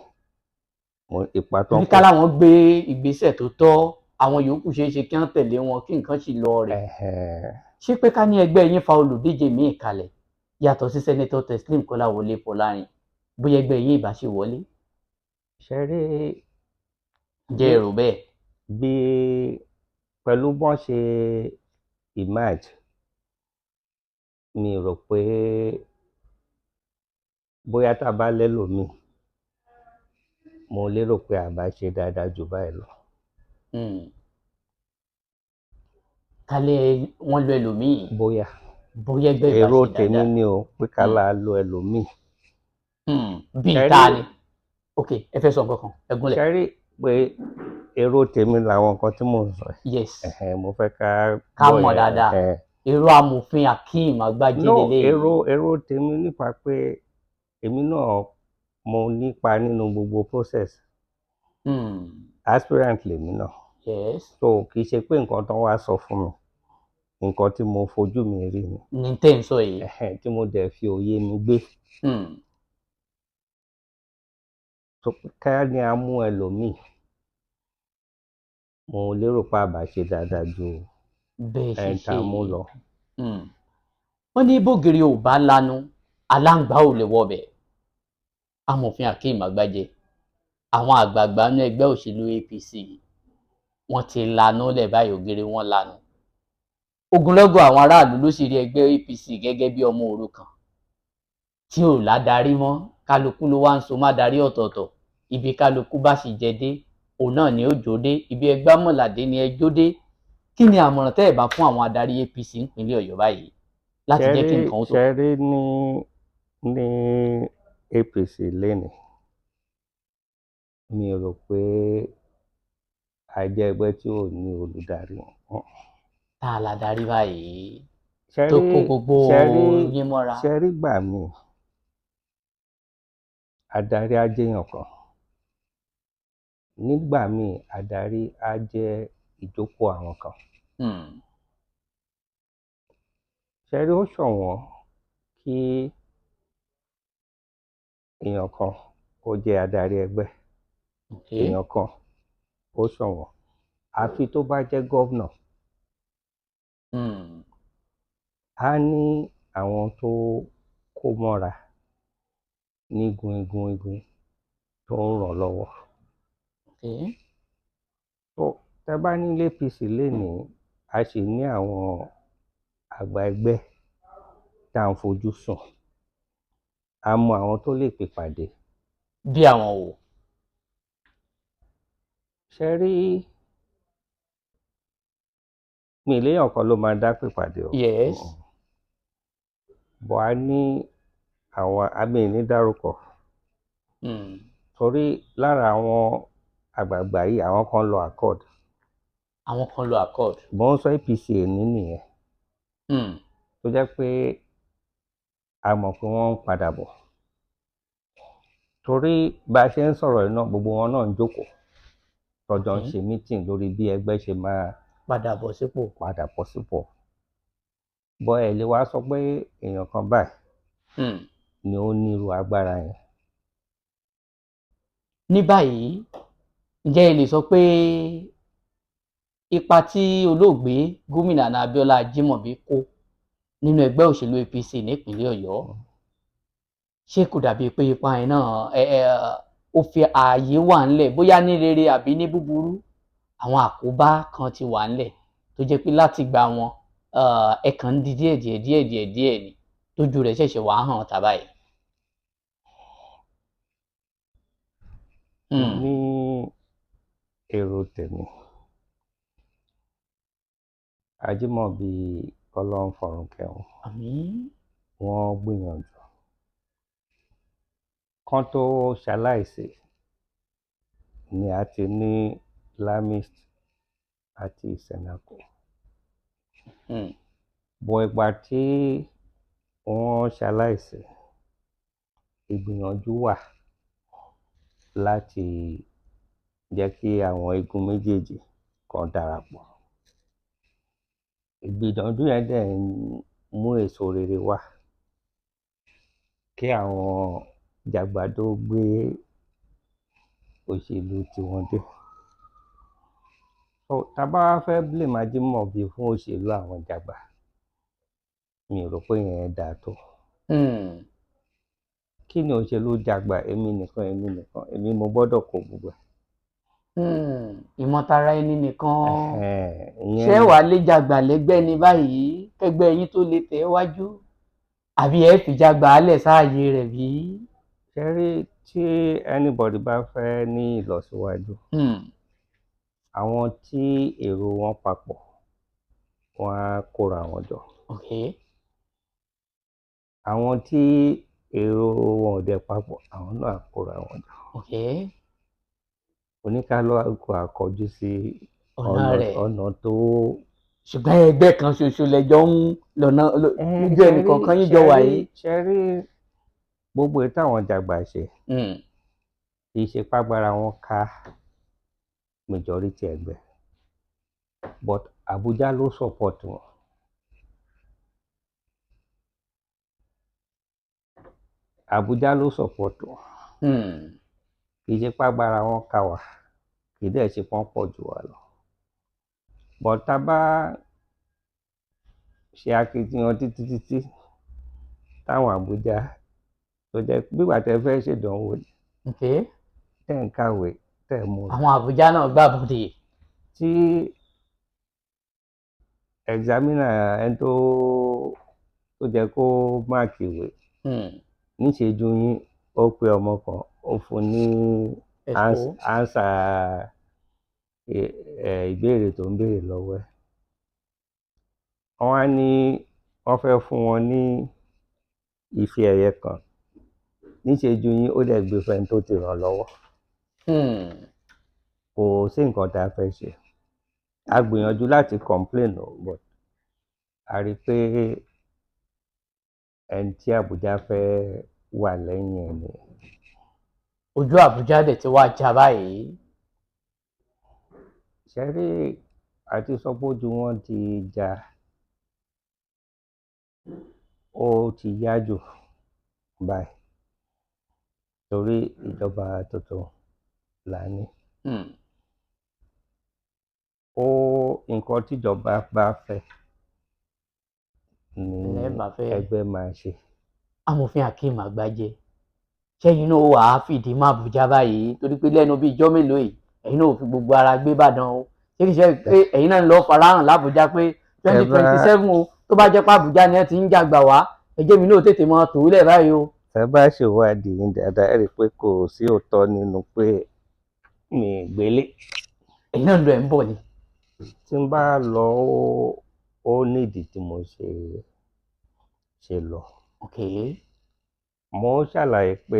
B: ipa tán
A: Torí
B: kó.
A: ká láwọn gbé ìgbésẹ̀ tó tọ́, àwọn yòókù ṣeé ṣe kí wọ́n tẹ̀lé wọn, kí nǹkan sì lọ rẹ̀. Ṣé pé ká ní ẹgbẹ́ yín fa olùdíje míì kalẹ̀ yàtọ̀ sí Senator Teslim Kọ́láwọlé Fọlárin, bóyá ẹgbẹ́ yín ìbá ṣe wọlé?
B: Ṣe rí,
A: Jẹ́ èrò bẹ́ẹ̀.
B: Bí pẹ̀lú bọ́n ṣe emerge, mi rò pé bóyá tá a bá lẹ́lòmíì, mo lérò pé a bá ṣe dáadáa jù báyìí lọ.
A: Kálẹ̀ wọ́n lo ẹlòmíì.
B: Bóyá.
A: Bóyá ẹgbẹ́ ìbá
B: Èrò
A: ṣe
B: tèmi
A: dáadáa.
B: ni o, pé ká la lo ẹlòmíì.
A: Bíi
B: Ṣe
A: ta
B: rí-
A: ni? Ok, ẹ fẹ́ sọ nǹkan kan, ẹ gúnlẹ̀.
B: Ṣe rí pé èrò tèmi làwọn nǹkan tí mò ń sọ yìí.
A: Yes.
B: Ẹ̀hẹ́n, mo fẹ́ ká
A: Ká
B: gbọ́
A: mọ̀
B: yẹn,
A: dáadáa.
B: ẹ̀hẹ́n.
A: Èrò amòfin Akeem Agbájé
B: No,
A: lélẹ́yìí.
B: èrò tèmi nípa pé èmi náà mo nípa nínú gbogbo process. Aspirant lèmi náà. So kì í ṣe pé nǹkan tán wá sọ fún mi, nǹkan tí mo fojú mi rí ni.
A: Ní tẹ́ ń sọ yìí.
B: Ẹ̀hẹ́n, tí mo dẹ̀ fi òye mi gbé. So ká ní a mú ẹlòmíì, mo lérò pé a bá ṣe dáadáa ju
A: Bẹ́ẹ̀ ṣe
B: ẹni tá
A: ṣe
B: a mú
A: yìí.
B: lọ.
A: Wọ́n Wọ́n ní bógiri ò bá lanu, aláǹgbá ò lè wọbẹ̀. Amòfin Akeem Àgbájé, àwọn àgbààgbà inú ẹgbẹ́ òṣèlú APC wọ́n ti lanú lẹ̀ báyìí, ògiri wọn lanu. Ogunlọ́gọ̀ àwọn aráàlú ló sì rí ẹgbẹ́ APC gẹ́gẹ́ bí ọmọ òrukàn tí ò ládarí mọ́. Kálukú ló wá ń so má darí ọ̀tọ̀ọ̀tọ̀. Ibi kálukú bá sì jẹ dé, òun náà ni ó jó dé. Ibi ẹgbẹ́ mọ̀ládé ni ẹ jó dé. Kí ni àmọ̀ràn tẹ́ ẹ̀ bá fún àwọn adarí APC nípínlẹ̀ Ọ̀yọ́ báyìí láti jẹ́ kí nǹkan ó tó?
B: Ṣe rí ní APC lénìí, mi ò rò pé a jẹ́ ẹgbẹ́ tí ò ní olùdarí.
A: Tá a la darí báyìí tó kó gbogbo yín mọ́ra?
B: Ṣe rí gbà mí, adarí á jẹ́yàn kan nígbà míì, adarí á jẹ́ ìjókòó àwọn kan. Ṣe rí, ó ṣọ̀wọ́n kí èèyàn kan kó jẹ́ adarí ẹgbẹ́. Èèyàn kan, ó ṣọ̀wọ́n, àfi tó bá jẹ́ governor. Á ní àwọn tó kó mọ́ra nígun igun igun tó ń ràn lọ́wọ́. Tó tẹ́ bá ní APC lénìí, a sì ní àwọn àgbà ẹgbẹ́ tá à ń fojú sùn. A mọ àwọn tó lè pè pàdé.
A: Bí àwọn wò?
B: Ṣe rí, mi léèyàn kan ló máa dá pè pàdé o. But a ní àwọn àmì ní dárúkọ, torí lára àwọn àgbààgbà yìí, àwọn kan lọ Accord.
A: Àwọn kan lọ Accord.
B: Mo ń sọ APC èní nìyẹn, tó jẹ́ pé a mọ̀ pé wọ́n ń padà bọ̀, torí bá a ṣe ń sọ̀rọ̀ yìí náà, gbogbo wọn náà ń jókòó tọ́jọ́ ń ṣe meeting lórí bí ẹgbẹ́ ṣe máa
A: padà bọ̀ sípò.
B: Padà bọ̀ sípò. Bọ́ ẹ lè wá sọ pé èèyàn kan báyìí ni ó ní irú agbára yẹn.
A: Ní báyìí, ǹjẹ́ ẹ lè sọ pé ipa tí olóògbé gómìnà àná Abíọ́lá Ajímọ̀bí kó nínú ẹgbẹ́ òṣèlú APC nípínlẹ̀ Ọ̀yọ́, ṣé kò dàbí pé ipa yẹn náà ẹ ẹ ó fi ààyè wà ńlẹ̀, bóyá ní rere àbí ní búburú, àwọn àkóbá kan ti wà ńlẹ̀ tó jẹ́ pé láti gba wọn ẹ kàn ń di díẹ̀ díẹ̀ díẹ̀ díẹ̀ díẹ̀ ni tójú rẹ̀ ṣẹ̀ṣẹ̀ wàá hàn tàbá yìí?
B: Ní èrò tèmi, Ajímọ̀bí, Ọlọ́run fọ̀run kẹ́wọn.
A: Àmín.
B: Wọ́n gbìyànjú kán tó ṣaláìsí ni a ti ní Lamist àti Senaco. Bọ̀ ìgbà tí wọ́n ṣaláìsí, ìgbìyànjú wà láti jẹ́ kí àwọn igun méjèèjì kan darapọ̀. Ìgbìyànjú yẹn dẹ̀ ń mú èso rere wá, kí àwọn jàgbàdo gbé òṣèlú tiwọn dé. So tá a bá wá fẹ́ blame Ajímọ̀bí fún òṣèlú àwọn jàgbà, mi ò rò pé ìyẹn dáa tó. Kí ni òṣèlú jàgbà? Èmi nìkan, èmi nìkan, èmi mo gbọ́dọ̀ kó gbogbo ẹ̀.
A: Ìmọ̀tara ẹni nìkan.
B: Ìyẹn
A: Ṣé wàá lè jàgbà lẹ́gbẹ́ ní báyìí kẹgbẹ́ yín tó lè tẹ̀ wájú, àbí ẹ fi jàgbà álẹ̀ sáàyè rẹ̀ bí?
B: Ṣe rí, tí anybody bá fẹ́ ní ìlọsíwájú, àwọn tí èrò wọn papọ̀, wọ́n á kóra wọn jọ. Àwọn tí èrò wọn ò dẹ̀ papọ̀, àwọn náà á kóra wọn jọ. Oníkálukú á kọjú sí
A: ọ̀nà rẹ̀.
B: Ọ̀nà tó.
A: Ṣùgbọ́n ẹgbẹ́ kan ṣoṣo lẹ́jọ́ ń lọ́nà lójú ẹnìkọ̀ọ̀kan yín jọ wà yìí.
B: Ṣe rí, gbogbo èyí táwọn jàgbà ṣe, kì í ṣe págbára wọn ká majority ẹgbẹ́, but Abuja ló support wọn. Abuja ló support wọn. Kì í ṣe págbára wọn ká wa, kì í dẹ̀ ṣe pọ́n pọ̀ jù wá lọ, but tá a bá ṣe akitiyan títí títí Táwọn Àbújá tó jẹ́ gbígbà tẹ́ fẹ́ ṣèdánwò ni, tẹ́ ń kàwé, tẹ́ ń múra.
A: Àwọn Àbújá náà gbàbọdè.
B: Tí examiner, ẹni tó jẹ́ kó mark ìwé, níṣejú yín, ó pe ọmọ kan, ó fún ní
A: ẹ̀kọ́
B: answer ìbéèrè tó ń béèrè lọ́wọ́ ẹ̀. Wọ́n á ní wọ́n fẹ́ fún wọn ní ife ẹ̀yẹ kan, níṣejú yín, ó dẹ̀ gbé fẹ́ni tó ti ràn lọ́wọ́. Kò sí nǹkan tá a fẹ́ ṣe. A gbìyànjú láti complain o, but a rí i pé ẹni tí Àbújá fẹ́ wà lẹ́yìn ẹ̀ ni.
A: Ojú Àbújá dẹ̀ ti wá já báyìí.
B: Ṣe rí, àti sọ pé ojú wọn ti já, ó ti yá jù báyìí, torí ìjọba tuntun là ní. Ó nǹkan tíjọba bá fẹ́ ni
A: Ilẹ̀ bá fẹ́.
B: ẹgbẹ́ máa ṣe.
A: Amòfin Akeem Àgbájé, ṣẹ́yìn náà wàá fìdí mọ́ Àbújá báyìí? Torí pé lẹ́nu bíi ijọ́ mélòó yìí, ẹ̀yin náà ò fi gbogbo ara gbé Ìbàdàn o. Ṣé kìí ṣe pé ẹ̀yin náà ń lọ farahàn l'Àbújá pé 2027 o, tó bá jẹ́ pé Àbújá ni ẹ ti ń jàgbà wá, ẹ jẹ́ mi náà tètè mọ tòúlẹ̀ báyìí o?
B: Tẹ́ bá ṣèwádìí yín dáadáa, ẹ rí i pé kò sí òótọ́ nínú pé mi ì gbélé.
A: Ẹ̀yin náà ń lọ, ẹ̀ ń bọ̀ ni.
B: Tí n bá lọ, ó nídìí tí mo ṣe lọ. Mo ṣàlàyé pé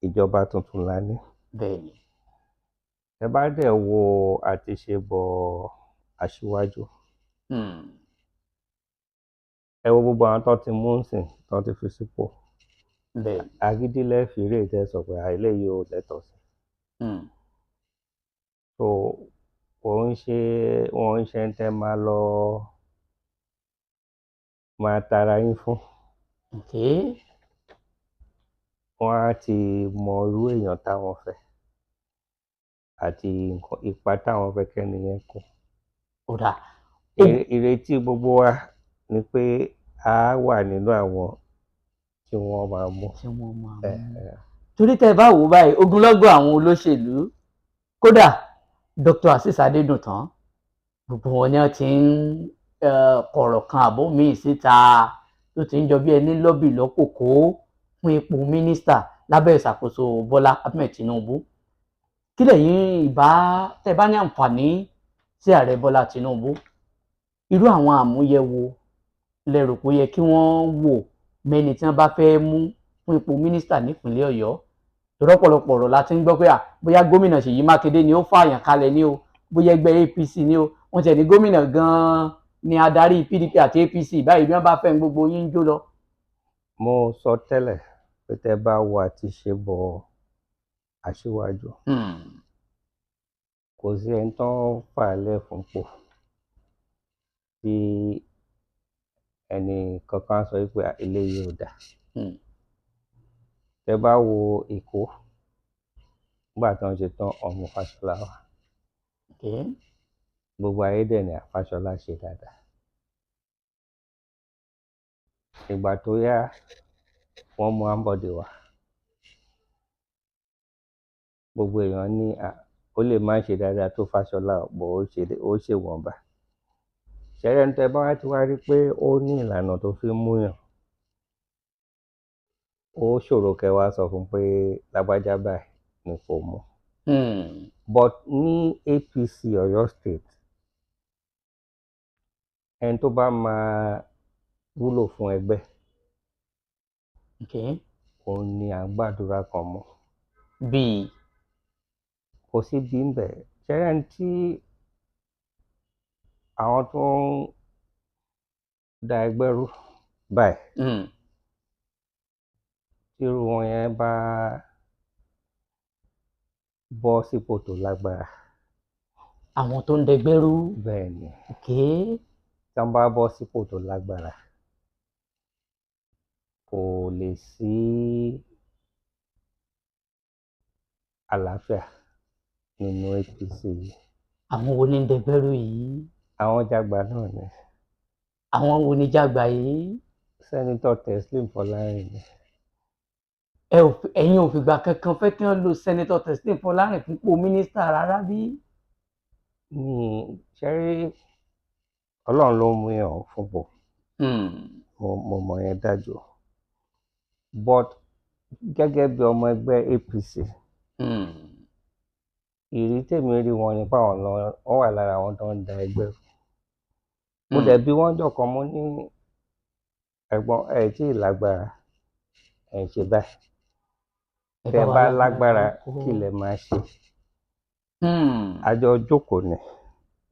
B: ìjọba tuntun la ní. Ẹ bá dẹ̀ wo àti ṣe bọ aṣíwájú, ẹ wo gbogbo àwọn tó ti mú sìn, tó ti fi sípò, agídí lẹ́ẹ̀fì rèé tẹ́ sọ pé eléyìí ò lẹ́tọ̀ọ́ sí. So kò ń ṣe wọn ń ṣe ń tẹ́ máa lọ máa tara yín fún. Wọ́n á ti mọ irú èèyàn táwọn fẹ́ àti nǹkan ipa táwọn fẹ́ kẹ́ni yẹn kó.
A: Ó dáa.
B: Ìrètí gbogbo wa ni pé a wà nínú àwọn tí wọ́n máa mú.
A: Tí wọ́n máa mú. Torí tẹ́ ẹ bá wò ó báyìí, ogunlọ́gọ̀ àwọn olóṣèlú, kódà Dr. Azeez Adédùntàn, gbogbo wọn ni wọ́n ti ń kọ̀rọ̀ kan àbó míì síta tó ti ń jọ bí ẹni lọ́bì lọ́kòkó fún ipò mínísítà lábẹ́ ìṣàkóso Bọ́lá Ahmed Tinubu. Kí lẹ̀yin ìbá tẹ́ bá ní àǹfààní sí ààrẹ Bọ́lá Tinubu, irú àwọn àmúyẹ wo lẹ rò pé ó yẹ kí wọ́n wò mẹ́ni tí wọ́n bá fẹ́ mú fún ipò mínísítà nípìnlẹ̀ Ọ̀yọ́? Torí ọ̀pọ̀lọpọ̀ ọ̀rọ̀ la ti ń gbọ́ pé à bóyá gómìnà Ṣèyí Mákindé ni ó fààyàn kalẹ̀ ní o, bóyá ẹgbẹ́ APC ni o, wọ́n tiẹ̀ ní gómìnà gan-an ni adarí PDP àti APC báyìí, bí wọ́n bá fẹ́ gbogbo yín ń jó lọ.
B: Mo sọ tẹ́lẹ̀ pé tẹ́ bá wo àti ṣe bọ aṣíwájú, kò sí ẹni tó ń fà á lẹ̀ fún pò tí ẹnì kankan sọ pé eléyìí ò dáa. Tẹ́ bá wo Èkó, nígbà tí wọ́n ṣe tán, ọmọ Fáṣọlá wà. Gbogbo ayé dẹ̀ ní Fáṣọlá ṣe dáadáa. Ìgbà tó yá, wọ́n mú Ambode wá. Gbogbo èèyàn ní ó lè má ṣe dáadáa tó Fáṣọlá, bọ̀ ó ṣe wọ̀nba. Ṣẹ́rẹ́ ní tẹ́ bá wá ti wá rí pé ó ní ìlànà tó fi ń múyàn, ó ṣòro kẹ́ wá sọ fún pé lágbájá báyìí ni kò mú. But ní APC Ọ̀yọ́ State, ẹni tó bá máa wúlò fún ẹgbẹ́, òun ni à ń gbàdúrà kan mọ́.
A: Bíi?
B: Kò sí bí ń bẹ̀. Ṣẹ́rẹ́ ẹni tí àwọn tó ń da ẹgbẹ́ rú báyìí, tí irú wọn yẹn bá bọ́ sípò tó lágbára.
A: Àwọn tó ń dẹgbẹ́ rú.
B: Bẹ́ẹ̀ ni. Tí wọ́n bá bọ́ sípò tó lágbára, kò lè sí àlàáfíà nínú APC yìí.
A: Àwọn wo ni ń dẹgbẹ́ rú yìí?
B: Àwọn jàgbá náà ni.
A: Àwọn wo ni jàgbá yìí?
B: Senator Teslim Fọlárìn ni.
A: Ẹ̀yin ò fìgbà kankan fẹ́ kí wọ́n lo Senator Teslim Fọlárìn fúnpò mínísítà rárá bí?
B: Mi ṣe rí, Ọlọ́run ló mú yàn fúnpò. Mo mọ̀ yẹn dájú, but gẹ́gẹ́ bí ọmọ ẹgbẹ́ APC, ìrí tèmi rí wọn ni páwọn lọ, wọ́n wà lára àwọn tó ń da ẹgbẹ́. Mo dẹ̀ bí wọ́n jọ kan, mo ní, "Ẹ̀gbọ́n, ẹ tí ì lágbára, ẹ̀ ń ṣe báyìí.
A: Ẹ
B: Tẹ́
A: wa
B: bá lágbára,
A: ńkọ́?
B: kí lẹ máa ṣe?" Àjọ jókòó ni,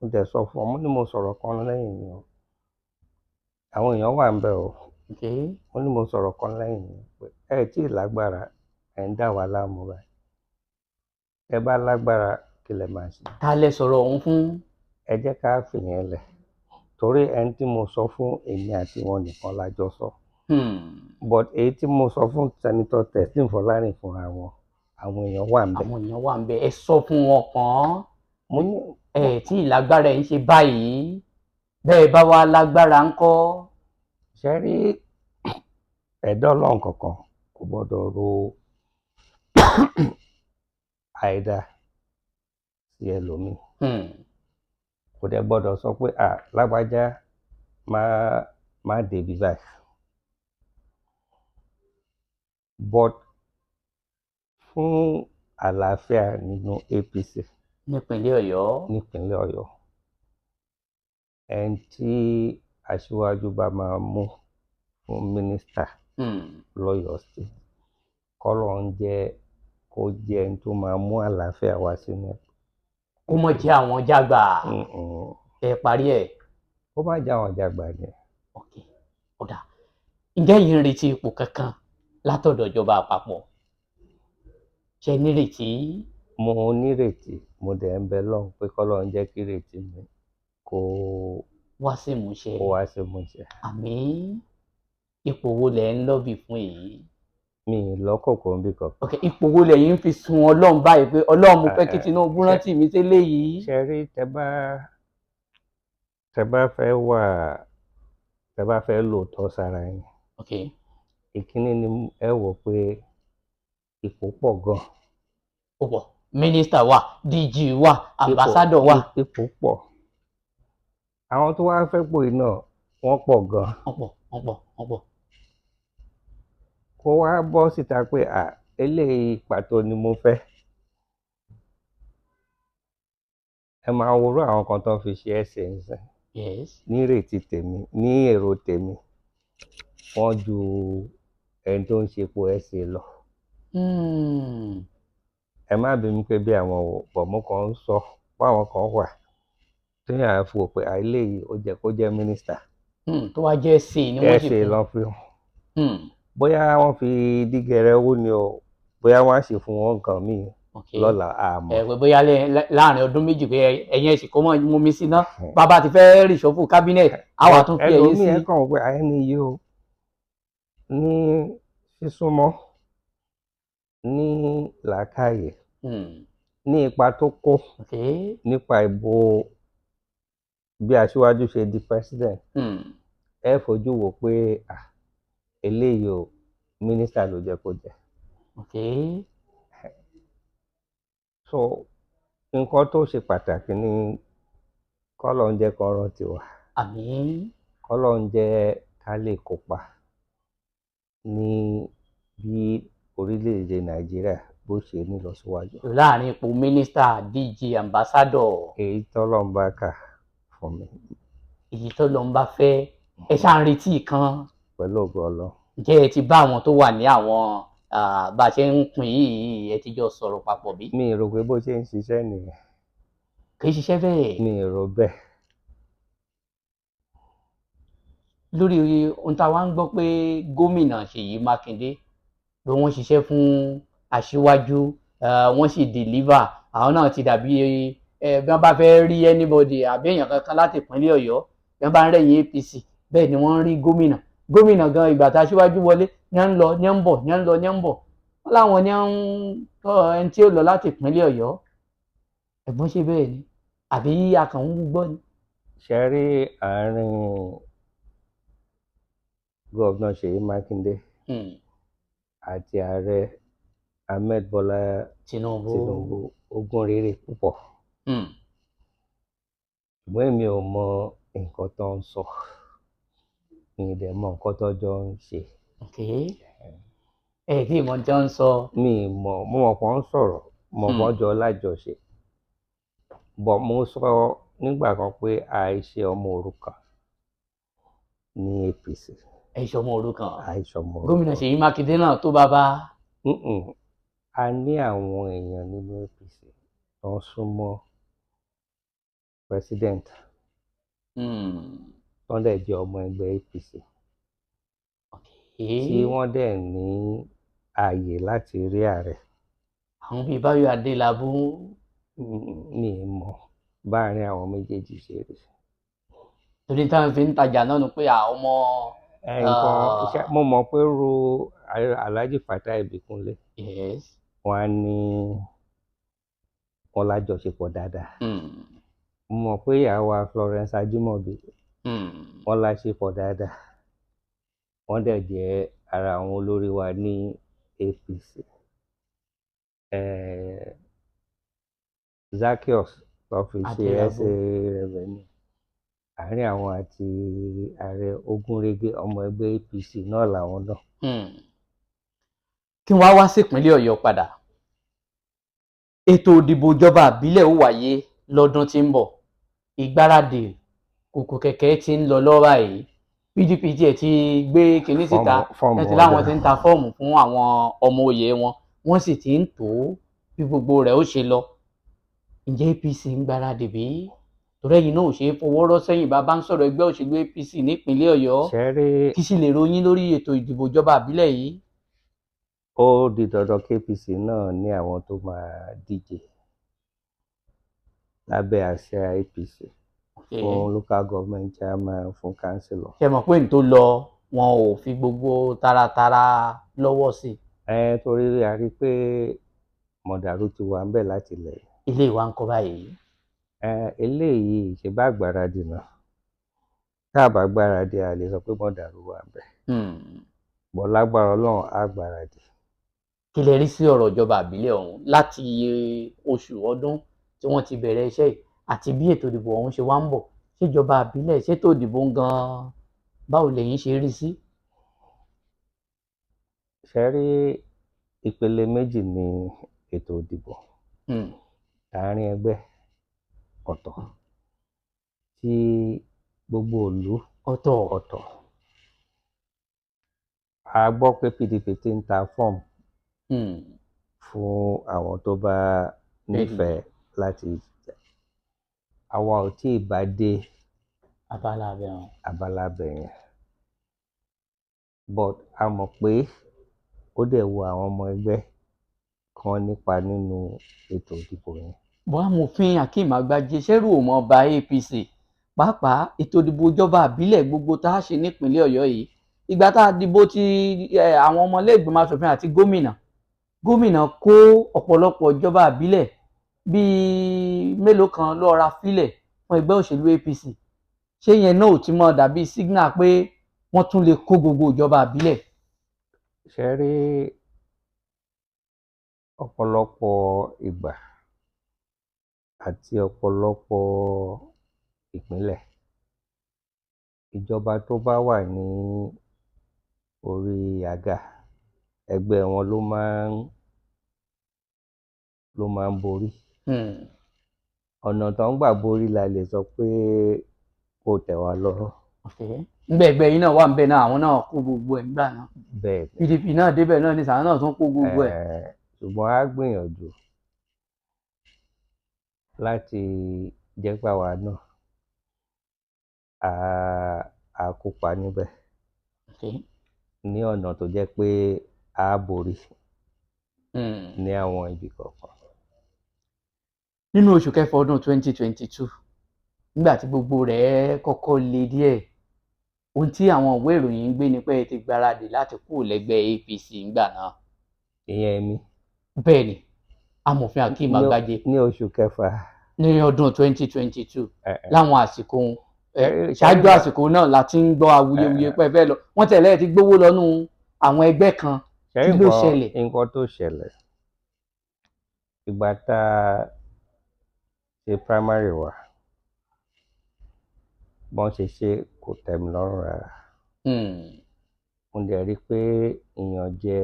B: mo dẹ̀ sọ fún ọ, mo ní mo sọ̀rọ̀ kan lẹ́yìn mi o, àwọn èèyàn wà ń bẹ̀ o. Mo ní mo sọ̀rọ̀ kan lẹ́yìn mi pé ẹ tí ì lágbára, ẹ̀ ń dà wá láàmú báyìí, tẹ́ bá lágbára, kí lẹ máa ṣe?
A: Ta lẹ sọ̀rọ̀ ọ̀hún fún?
B: Ẹ jẹ́ ká fìyẹn lẹ̀, torí ẹni tí mo sọ fún, èmi àti wọn nìkan la jọ sọ. But èyí tí mo sọ fún Senator Teslim Fọlárìn fúnra wọn, àwọn èèyàn wà ń bẹ̀.
A: Àwọn èèyàn wà ń bẹ, ẹ sọ fún wọn kàn.
B: Mo ní
A: Ẹ tí ì lágbára, ẹ ń ṣe báyìí, bẹ́ẹ̀ bá wá lágbára ńkọ́?
B: Ṣe rí, ẹ̀dá Ọlọ́run kankan kò gbọ́dọ̀ ro àìda sí ẹlòmíì. Kò dẹ̀ gbọ́dọ̀ sọ pé, "À, lágbájá, má má débi báyìí." But fún àlàáfíà nínú APC
A: nípínlẹ̀ Ọ̀yọ́,
B: nípínlẹ̀ Ọ̀yọ́, ẹni tí aṣíwájú bá máa mú fún mínísítà lọ́yọ̀ọ́ State, kọ́lọ́un jẹ́ kó jẹ́ ẹni tó máa mú àlàáfíà wá sínú ẹ̀.
A: Kó mọ̀ jẹ́ àwọn jágbà. Ẹ parí ẹ̀.
B: Kó má jẹ́ àwọn jàgbà ni.
A: Ok, ó dáa. Ǹjẹ́ yìí ń retí ipò kankan látọ̀dọ̀ ìjọba àpapọ̀? Ṣe nírètí?
B: Mo nírètí, mo dẹ̀ ń bẹ Ọlọ́run pé kọ́lọ́run jẹ́ kí ìrètí mi kó
A: wá sí ìmúṣẹ.
B: Kó wá sí ìmúṣẹ.
A: Àmín. Ipò wo lẹ̀ ń lọ́bì fún èyí?
B: Mi ì lọ́kọ̀ọ̀kan níbì kankan.
A: Ok, ipò wo lẹ̀yin ń fi sun Ọlọ́run báyìí pé, "Ọlọ́run, mo fẹ́ kí Tinubu rántí mi sí léyìí"?
B: Ṣe rí, tẹ bá fẹ́ wà, tẹ bá fẹ́ lóòótọ́ sára yín, ìkíní ni ẹ wò pé ipò pọ̀ gan.
A: Ó pọ̀, mínísítà wà, DG wà, ambassador wà.
B: Ipò pọ̀, àwọn tó wá fẹ́ pò yìí náà, wọ́n pọ̀ gan.
A: Wọ́n pọ̀, wọ́n pọ̀, wọ́n pọ̀.
B: Kó wá bọ́ síta pé, à, eléyìí pàtó ni mo fẹ́. Ẹ máa worú àwọn kan tó fi ṣe ẹsẹ̀ ń sìn. Nírètí tèmi, ní èrò tèmi, wọ́n ju ẹni tó ń ṣe ipò ẹsẹ̀ lọ. Ẹ má bí mi pé bí àwọn ò bọ̀, mo kàn ń sọ fún àwọn kan wà téèyàn á fi wò pé, à, eléyìí ó jẹ́ kó jẹ́ mínísítà.
A: Tó wá jẹ́ ẹsẹ̀ ni wọ́n sì
B: ẹsẹ̀
A: fún.
B: Lọ́ fi hàn. Bóyá wọ́n fi dígẹrẹ owó ni o, bóyá wọ́n á sì fún wọn nǹkan míì lọ́la, àmọ́.
A: Ẹ pé bóyá láàrin ọdún 2 pé ẹ̀yin ẹ̀sìn kó mọ̀ mú mi sí ná, bàbá ti fẹ́ reshuffle cabinet, àwa tún fi ẹ̀yin sí.
B: Ẹlòmíì, ẹ kàn wọ́n pé àyẹ́ni yìí o, ní sísúnmọ́, ní làákàyè, ní ipa tó kó nípa ìbò bí aṣíwájú ṣe di president, ẹ fojú wò pé, à, eléyìí o, mínísítà ló jẹ́ kó jẹ́. So nǹkan tó ṣe pàtàkì ni kọ́lọ́un jẹ́ kán rántí wa.
A: Àmín.
B: Kọ́lọ́un jẹ́ ká lè kópa ní bí orílẹ̀-èdè Nàìjíríà bó ṣe ní ìlọsíwájú.
A: Láàrin ipò mínísítà, DG, ambassador.
B: Èyí tọ́lọ́run bá kà fún mi.
A: Èyí tọ́lọ́run bá fẹ́, ẹ ṣáà ń retí kan.
B: Pẹ̀lú ògo Ọlọ́run.
A: Ǹjẹ́ ẹ ti bá àwọn tó wà ní àwọn bá a ṣe ń pín yìí, ẹ ti jọ sọ̀rọ̀ papọ̀ bí?
B: Mi ì rò pé bó ṣe ń ṣiṣẹ́ nìyẹn.
A: Kì í ṣiṣẹ́ bẹ́ẹ̀.
B: Mi ì rò bẹ́ẹ̀.
A: Lórí ohun tá a wá ń gbọ́ pé gómìnà Ṣèyí Mákindé pé wọ́n ṣiṣẹ́ fún aṣíwájú, wọ́n sì deliver, àwọn náà ti dàbí bí wọ́n bá fẹ́ rí anybody àbí èèyàn kankan láti ìpínlẹ̀ Ọ̀yọ́, bí wọ́n bá ń rẹ̀yìn APC, bẹ́ẹ̀ ni wọ́n ń rí gómìnà. Gómìnà gan, ìgbà tá aṣíwájú wọlé ní à ń lọ, ní à ń bọ̀, ní à ń lọ, ní à ń bọ̀, wọ́n láwọn ní à ń tọ́ ẹni tí ó lọ láti ìpínlẹ̀ Ọ̀yọ́. Ẹ̀gbọ́n, ṣe bẹ́ẹ̀ ni àbí a kàn ń gbọ́ ni?
B: Ṣe rí, àárín Gómìnà Ṣèyí Mákindé àti ààrẹ Ahmed Bọ́lá
A: Tinubu.
B: Tinubu ó gún réré púpọ̀. Ṣùgbọ́n èmi ò mọ nǹkan tó ń sọ, mi ì dẹ̀ mọ nǹkan tó jọ ń ṣe.
A: Ok, ẹ tí ìmọ̀ jọ ń sọ.
B: Mi ì mọ̀, mo mọ̀ pé wọ́n ń sọ̀rọ̀, mo mọ̀ pé wọ́n jọ lájọṣe, but mo sọ nígbà kan pé àìṣe ọmọ òrukàn ní APC.
A: Ẹ ṣe ọmọ òrukàn.
B: Àìṣe ọmọ òrukàn.
A: Gómìnà Ṣèyí Mákindé náà tó bàbá.
B: Mm-mm. A ní àwọn èèyàn nínú APC tó ń súnmọ́ president, tó ń dẹ̀ jẹ́ ọmọ ẹgbẹ́ APC, tí wọ́n dẹ̀ ní ààyè láti rí ààrẹ.
A: Àwọn bíi Báyọ̀ Adélábù.
B: Mi ì mọ̀ báàrin àwọn méjèèjì ṣe rí.
A: Torí táwọn fi ń tajà náà nù pé àwọn ọmọ.
B: Nǹkan mo mọ̀ pé ru Alhaji Fatai Ibikunle, wọ́n á ní wọn lájọṣepọ̀ dáadáa. Mo mọ̀ pé ìyá wa Florence Ajimobi, wọ́n láṣepọ̀ dáadáa, wọ́n dẹ̀ jẹ́ ara àwọn olórí wa ní APC. Zaccheaus tó fi ṣe
A: Adélabú.
B: SA revenue, àárín àwọn àti ààrẹ ogúnrégé, ọmọ ẹgbẹ́ APC náà làwọn náà.
A: Kí wọ́n wá sípínlẹ̀ Ọ̀yọ́ padà, ètò ìdìbò ìjọba àbílẹ̀ ó wáyé lọ́dún tí ń bọ̀. Ìgbáradì kùkù kẹ̀kẹ́ ti ń lọ lọ́wọ́ báyìí. PDP tiẹ̀ ti gbé kinní síta.
B: Fọ́ọ̀mù
A: wọ́n ti láwọn
B: ọ̀dà.
A: ti ń ta fọ́ọ̀mù fún àwọn ọmọ òye wọn, wọ́n sì ti ń tó bí gbogbo rẹ̀ ó ṣe lọ. Ǹjẹ́ APC ń gbáradì bí? Torí ẹ̀yin náà ò ṣe é fọwọ́ rọ́ sẹ́yìn bá ń sọ̀rọ̀ ẹgbẹ́ òṣèlú APC nípínlẹ̀ Ọ̀yọ́.
B: Ṣẹ́rí.
A: Kí sì lè ròyìn lórí ètò ìdìbò ìjọba àbílẹ̀ yìí?
B: Ó di dandan kAPC náà ní àwọn tó máa díje lábẹ́ àsíá APC fún local government chairman, fún councillor.
A: Ṣe mọ̀ pé n tó lọ, wọn ò fi gbogbo taratara lọ́wọ́ sí i.
B: Ẹ torí a rí i pé mọ̀dàrú ti wà ńbẹ̀ láti ilẹ̀.
A: Ilé wa ń kọ́ báyìí.
B: Ẹ eléyìí ṣe bá gbáradì náà, tá a bá gbáradì, a lè sọ pé mọ̀dàrú wà ńbẹ̀ bọ̀. Lágbára Ọlọ́run, á gbáradì.
A: Kí lẹ rí sí ọ̀rọ̀ ìjọba àbílẹ̀ ọ̀hún láti iye oṣù ọdún tí wọ́n ti bẹ̀rẹ̀ iṣẹ́ yìí àti bí ètò ìdìbò ọ̀hún ṣe wá ń bọ̀? Ṣèjọba àbílẹ̀, ṣètò ìdìbò gan-an, báwo lẹ̀yin ṣe rí sí?
B: Ṣe rí, ìpele méjì ní ètò ìdìbò. Àárín ẹgbẹ́ ọ̀tọ̀, tí gbogbo ìlú
A: ọ̀tọ̀.
B: Ọ̀tọ̀. A gbọ́ pé PDP ti ń ta fọ́ọ̀mù fún àwọn tó bá nífẹ̀ẹ́ láti jà. Àwa ò tí ì bá dé
A: abala abẹ́rùn.
B: Abala bẹ̀ yẹn, but a mọ̀ pé ó dẹ̀ wo àwọn ọmọ ẹgbẹ́ kan nípa nínú ètò ìdìbò yẹn.
A: Bọ́ amòfin Akeem Agbájé, ṣẹ́rù ò mọ̀ ba APC, pàápàá ètò ìdìbò ìjọba àbílẹ̀ gbogbo tá a ṣe nípìnlẹ̀ Ọ̀yọ́ yìí? Ìgbà tá a dìbò ti àwọn ọmọlẹ́gbìmọ̀ aṣòfin àti gómìnà, gómìnà kó ọ̀pọ̀lọpọ̀ ìjọba àbílẹ̀ bíi mélòó kan ló ra fílẹ̀ fún ẹgbẹ́ òṣèlú APC. Ṣé yẹn náà ò ti mọ dàbí signal pé wọ́n tún lè kó gbogbo ìjọba àbílẹ̀?
B: Ṣe rí, ọ̀pọ̀lọpọ̀ ìgbà àti ọ̀pọ̀lọpọ̀ ìpínlẹ̀, ìjọba tó bá wà ní orí àga, ẹgbẹ́ wọn ló máa ń borí. Ọ̀nà tó ń gbà borí la lè sọ pé kò tẹ̀ wá lọ́rùn.
A: Ngbẹ ẹgbẹ́ yìí náà wà ń bẹ náà, àwọn náà kó gbogbo ẹ̀ ńgbà náà.
B: Bẹ́ẹ̀ ni.
A: PDP náà débẹ̀ náà ní sàwọn náà tún kó gbogbo ẹ̀.
B: Ṣùgbọ́n a gbìyànjú láti jẹ́ pé àwa náà á kópa níbẹ̀ ní ọ̀nà tó jẹ́ pé a borí ní àwọn ibi kọ̀ọ̀kan.
A: Nínú oṣù kẹfà ọdún 2022, nígbà tí gbogbo rẹ̀ kọ́kọ́ le díẹ̀, ohun tí àwọn ìwé ìròyìn ń gbé ni pé ẹ ti gbáradì láti kúrò lẹ́gbẹ́ APC ńgbà náà.
B: Ìyẹn mi?
A: Bẹ́ẹ̀ ni, amòfin Akeem Agbájé.
B: Ní oṣù kẹfà.
A: Ní ọdún 2022, láwọn àsìkò ohun Ṣáájú àsìkò náà la ti ń gbọ́ awuyewuye pé ẹ fẹ́ lọ, wọ́n tẹ̀lé ẹ ti gbówó lọ́nú àwọn ẹgbẹ́ kan. Kí ló ṣẹlẹ̀?
B: Nǹkan tó ṣẹlẹ̀, ìgbà tá a ṣe primary wa, bọ́n ṣe ṣe kò tẹ́ mi lọ́rùn rárá. Mo dẹ̀ rí i pé ìyànjẹ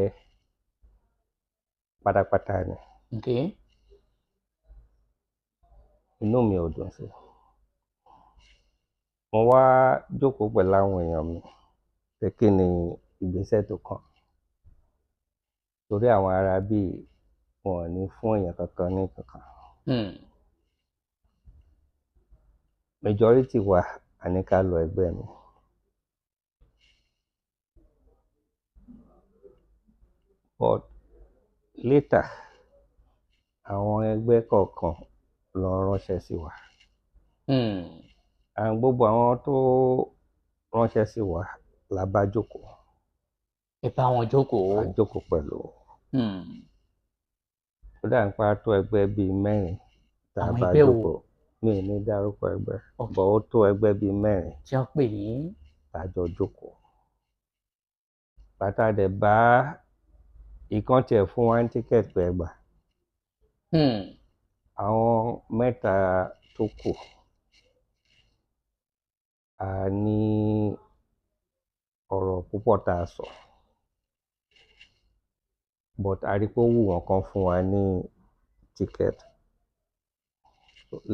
B: pátápátá ni. Inú mi ò dùn sí. Mo wá jókòó pẹ̀lú àwọn èèyàn mi pé kí ni ìgbésẹ̀ tó kàn, torí àwọn ará bíi wọn ò ní fún èèyàn kankan ní kankan. Majority wa, a ní ká lọ ẹgbẹ́ mi. But later, àwọn ẹgbẹ́ kọ̀ọ̀kan lọ ránṣẹ́ sí wa. And gbogbo àwọn tó ránṣẹ́ sí wa la bá jókòó.
A: Ẹ bá wọn jókòó.
B: A jókòó pẹ̀lú. Ó dà ń pa tó ẹgbẹ́ bíi mẹ́rin tá a
A: Àwọn
B: bá
A: ẹgbẹ́ wo?
B: jókòó. Mi ì ní dárúkọ ẹgbẹ́, but ó tó ẹgbẹ́ bíi mẹ́rin
A: tí wọ́n pè yín.
B: Tá a jọ jókòó. Bàtà dẹ̀ bá ìkan tiẹ̀ fún wa ní ticket pé ẹ gbà. Àwọn mẹ́ta tó kù, a ní ọ̀rọ̀ púpọ̀ tá a sọ. But a rí pé ó wù wọ́n kán fún wa ní ticket.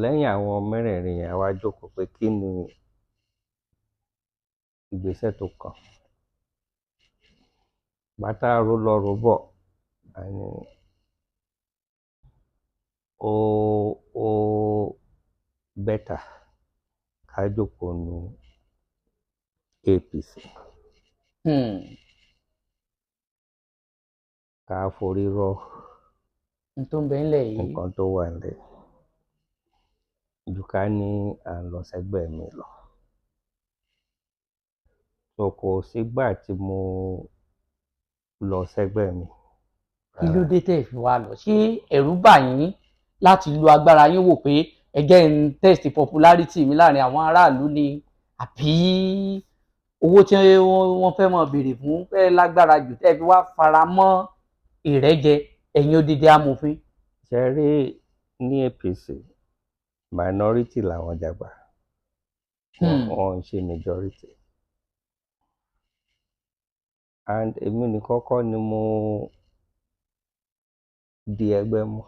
B: Lẹ́yìn àwọn mẹ́rẹ̀ẹ̀rin yẹn, a wá jókòó pé kí ni ìgbésẹ̀ tó kàn. Ìgbà tá a rò lọ rò bọ̀, a ní ó better ká jókòó nu APC. Ká forí rọ́
A: N tó ń bẹ ńlẹ̀ yìí.
B: Nǹkan tó wà nílẹ̀ ju ká ní à ń lọ sẹ́gbẹ́ mi lọ. So kò sígbà tí mo lọ sẹ́gbẹ́ mi.
A: Kí ló dé tẹ́ ẹ fi wá lọ? Ṣé ẹ̀rù bà yín láti lo agbára yín wò pé ẹ jẹ́ n test popularity mi láàrin àwọn aráàlú ni, àbí owó tí wọ́n fẹ́ máa béèrè fún fẹ́ lágbára jù tẹ́ ẹ fi wá fara mọ́ ìrẹ́jẹ ẹ̀yin odidi amòfin?
B: Ṣe rí, ní APC, minority làwọn jàgbá. Wọ́n ń ṣe majority. And èmi nìkan kọ́ ni mo di ẹgbẹ́ mú.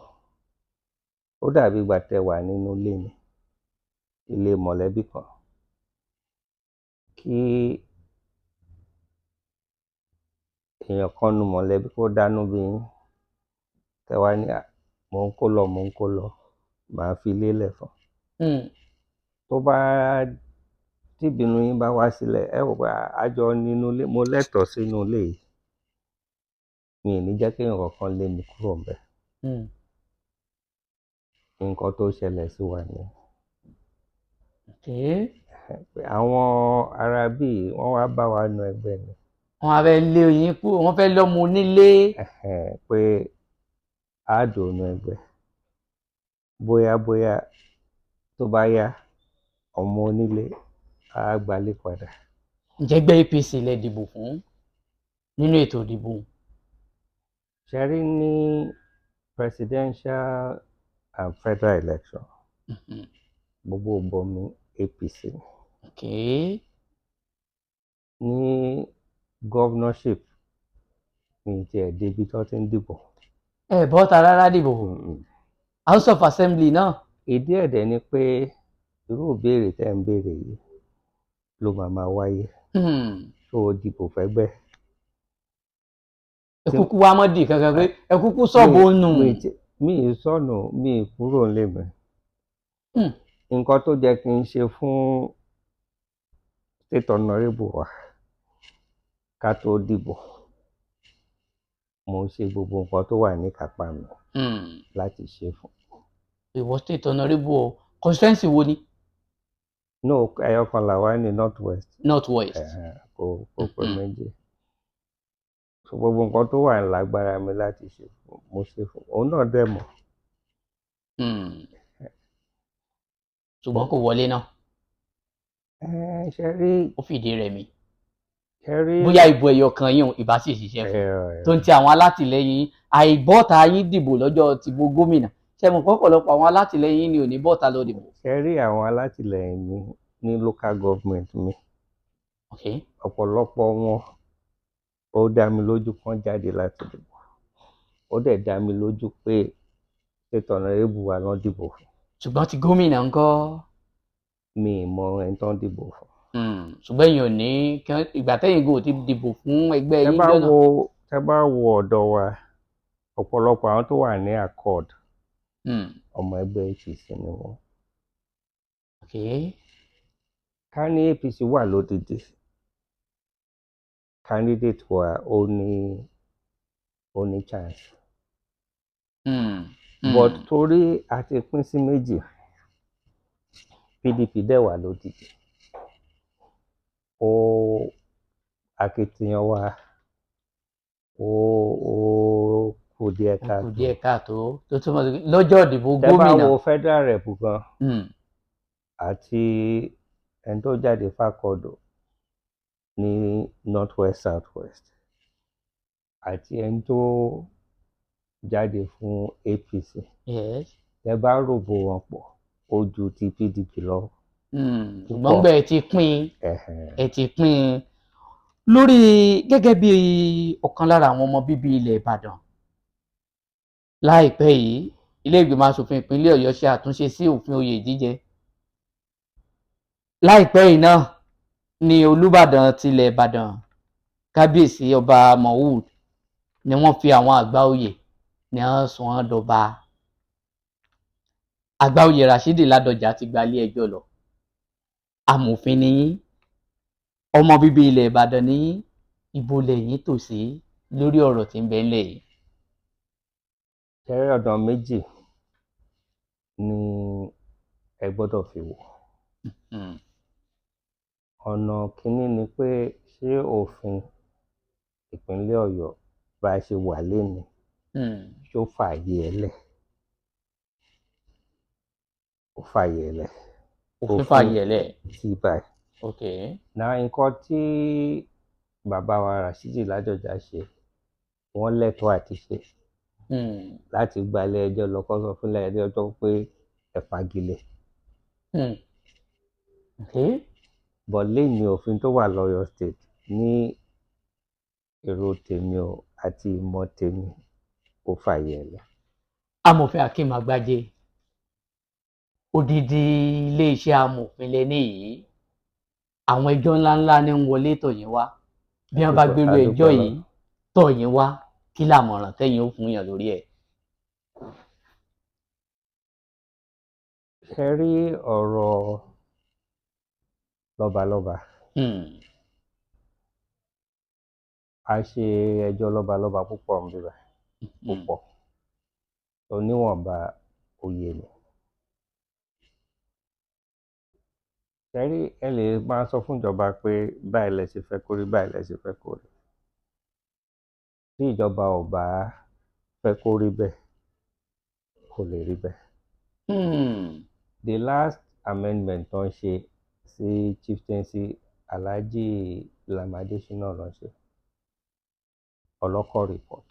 B: Ó dàbí ìgbà tẹ́ wà nínú ilé ni, ilé mọ̀lẹ́bí kan. Kí èèyàn kan nu mọ̀lẹ́bí kó dánú bí yín, kẹ́ wá ní, "À, mò ń kó lọ, mò ń kó lọ, màá fi ilé lẹ̀ fún." Tó bá tí ìbínú yín bá wá sílẹ̀, ẹ wò pé a jọ nínú ilé, mo lẹ́tọ̀ọ́ sínú ilé yìí. Mi ì ní jẹ́ kí èèyàn kankan lé mi kúrò ńbẹ̀. Nǹkan tó ṣẹlẹ̀ sí wa nìyẹn. Pé àwọn ará bí yìí, wọ́n wá bá wa nu ẹgbẹ́ ni.
A: Wọ́n á fẹ́ lé yín kúrò, wọ́n fẹ́ lọ́mọ onílé.
B: Ẹ̀hẹ̀n, pé á dònú ẹgbẹ́. Bóyá bóyá tó bá yá, ọmọ onílé á gbalé padà.
A: Ǹjẹ́ ẹgbẹ́ APC lẹ dìbò fún nínú ètò ìdìbò?
B: Ṣé rí, ní presidential and federal election, gbogbo ìbò mi, APC ni. Ní governorship, mi ì tiẹ̀ débi tí wọ́n ti ń dìbò.
A: Ẹ bọ́ta rárá dìbò? House of Assembly náà?
B: Ìdí ẹ̀ dẹ̀ ni pé irú ìbéèrè tẹ́ ń béèrè yìí ló máa máa wáyé. Ṣó o dìbò fẹ́gbẹ́?
A: Ẹ kúkú wá mọ́ dì kankan pé ẹ kúkú sọ̀bù nù.
B: Mi ì sọnù, mi ì kúrò nílé mi. Nǹkan tó jẹ́ kí n ṣe fún state honourable wa ká tó dìbò, mo ń ṣe gbogbo nǹkan tó wà níkápá mi láti ṣe fún.
A: Ìwọ state honourable o, constituency wo ni?
B: No, ẹyọ kan là wá ní North West.
A: North West.
B: Ẹ̀hẹ̀n, kò pé méjì. So gbogbo nǹkan tó wà lágbára mi láti ṣe fún, mo ṣe fún òun náà dẹ̀ mọ̀.
A: Ṣùgbọ́n kò wọlé náà.
B: Ẹ ṣe rí
A: Ó fìdí rẹmi.
B: Ṣe rí.
A: Bóyá ìbò ẹyọ kan yín ìbá sì ṣiṣẹ́ fún tó ń ti àwọn alátìlẹyìn yín, àìbọ́ta yín dìbò lọ́jọ́ tìbò gómìnà, ṣe mọ̀ pọ̀pọ̀lọpọ̀ àwọn alátìlẹyìn yín ni ò ní bọ́ta lọ dìbò.
B: Ṣe rí àwọn alátìlẹyìn mi ní local government mi, ọ̀pọ̀lọpọ̀ wọn, ó dá mi lójú kán jáde láti dìbò. Ó dẹ̀ dá mi lójú pé state honourable wa ló dìbò fún.
A: Ṣùgbọ́n ti gómìnà ńkọ́?
B: Mi ì mọ ẹni tó ń dìbò fún.
A: Ṣùgbọ́n èèyàn ò ní ìgbà tẹ́yìn gò ti dìbò fún ẹgbẹ́
B: Tẹ́
A: yín
B: bá
A: jọ́nà.
B: wo, tẹ́ bá wo ọ̀dọ̀ wa, ọ̀pọ̀lọpọ̀ àwọn tó wà ní Accord, ọmọ ẹgbẹ́ APC ni wọ́n. Ká ní APC wà lódìdí, candidate wa ó ní chance, but torí a ti pín sí méjì, PDP dẹ̀ wà lódìdí, ó akitiyan wa ó kù díẹ̀
A: Ó kù
B: káàtó.
A: díẹ̀ káàtó, tó túmọ̀ sí pé lọ́jọ́ ìdìbò
B: Tẹ́ bá
A: gómìnà.
B: wo federal rep gan àti ẹni tó jáde f'Accord ní North West, South West, àti ẹni tó jáde fún APC, tẹ́ bá rògbò wọn pọ̀, ó ju ti PDP lọ.
A: Ṣùgbọ́n gbẹ́ ẹ ti pín ẹ ti pín in lórí gẹ́gẹ́ bí ọ̀kan lára àwọn ọmọ bíbí ilẹ̀ Ìbàdàn. Láìpẹ́ yìí, ilé ìgbìmọ̀ asòfin ìpínlẹ̀ Ọ̀yọ́ ṣe àtúnṣe sí òfin oyè jíjẹ. Láìpẹ́ yìí náà ni Olúbàdàn tilẹ̀ Ìbàdàn, Kábíyèsí Ọba Mohood, ni wọ́n fi àwọn àgbà oyè ní wọ́n sọ wọ́n dọba. Àgbà oyè Rashidi Ládọjà ti gba ilé ẹjọ́ lọ. Amòfin ni yín, ọmọ bíbí ilẹ̀ Ìbàdàn ní yín, ibo lẹ̀yin tò sí lórí ọ̀rọ̀ tí ń bẹ ńlẹ̀ yìí?
B: Ṣẹ́rí, ọ̀nà méjì ni ẹ gbọ́dọ̀ fi wò. Ọ̀nà kínní ni pé, ṣé òfin ìpínlẹ̀ Ọ̀yọ́ bá a ṣe wà lénìí, ṣó fààyè ẹ̀ lẹ̀? Ó fààyè ẹ̀ lẹ̀.
A: Òfin fààyè ẹ̀ lẹ̀.
B: Tí báyìí. Náà, nǹkan tí bàbá wa Rashidi Ládọjà ṣe, wọ́n lẹ́tọ̀ọ́ àti ṣe láti gba ilé ẹjọ́ lọ, kó sọ fún ilé ẹjọ́ pé ẹ fagilé. But lẹ́yìn òfin tó wà lọ́yọ̀ State, ní èrò tèmi o àti ìmọ̀ tèmi, ó fààyè ẹ̀ lẹ̀.
A: Amòfin Akeem Agbájé, odidi iléeṣẹ́ amòfin lẹ́ní yìí, àwọn ẹjọ́ ńláńlá ní ń wọlé tọ̀ yín wá. Bí wọ́n bá gbérú ẹjọ́ yìí tọ̀ yín wá, kí làmọ̀ràn tẹ́yin ó fún yàn lórí ẹ̀?
B: Ṣe rí ọ̀rọ̀ lọ́balọ́ba, a ṣe ẹjọ́ lọ́balọ́ba púpọ̀ níbí báyìí, púpọ̀ tó níwọ̀nba òye mi. Ṣe rí, ẹ lè máa sọ fún ìjọba pé báyìí lẹ ṣe fẹ́ kó rí, báyìí lẹ ṣe fẹ́ kó rí. Tí ìjọba ò bá fẹ́ kó rí bẹ́ẹ̀, kò lè rí bẹ́ẹ̀. The last amendment tó ń ṣe sí chieftaincy, Alhaji Lam Adesina ló ń ṣe Ọlọ́kọ̀ report.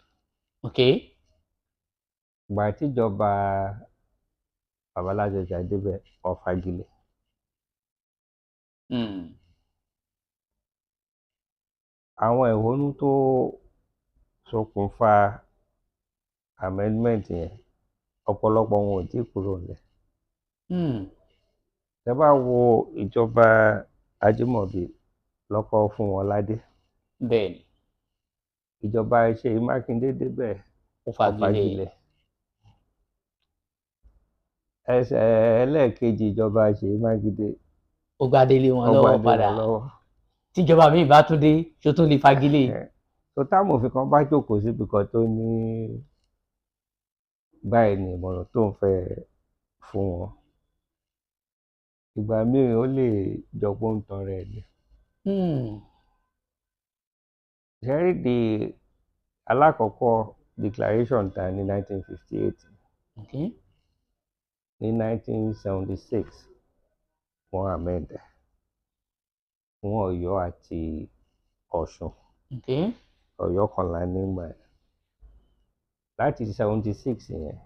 B: Ìgbà tíjọba bàbá Ládọjà débẹ̀, wọ́n fagilé. Àwọn ẹ̀hónú tó ṣokùnfà amendment yẹn, ọ̀pọ̀lọpọ̀ wọn ò tí ì kúrò nílẹ̀. Tẹ́ bá wo ìjọba Ajímọ̀bí lọ́kọ́ fún wọn ládé. Ìjọba Ṣèyí Mákindé débẹ̀,
A: ó
B: ó
A: fagilé.
B: Fagilé. Ẹsẹ̀ ẹlẹ́ẹ̀kejì ìjọba Ṣèyí Mákindé,
A: Ó gbadélé wọn
B: ó
A: lọ́wọ́
B: gbadé
A: padà.
B: wọn lọ́wọ́.
A: Tíjọba míì bá tún dé, ṣó tún lè fagilé?
B: Tó támòfin kan bá jókòó síbi kan tó ní báyìí ni ìmọ̀ràn tó ń fẹ́ fún wọn, ìgbà míì ó lè jọ pé ó ń tan rẹ̀ ni. Ṣé rí, the alákọ̀ọ́kọ́ declaration ta ní 1958, ní 1976 wọ́n amend ẹ̀. fún Ọ̀yọ́ àti Ọ̀ṣun. Ọ̀yọ́ kan la nígbà yẹn. Láti 76 yẹn,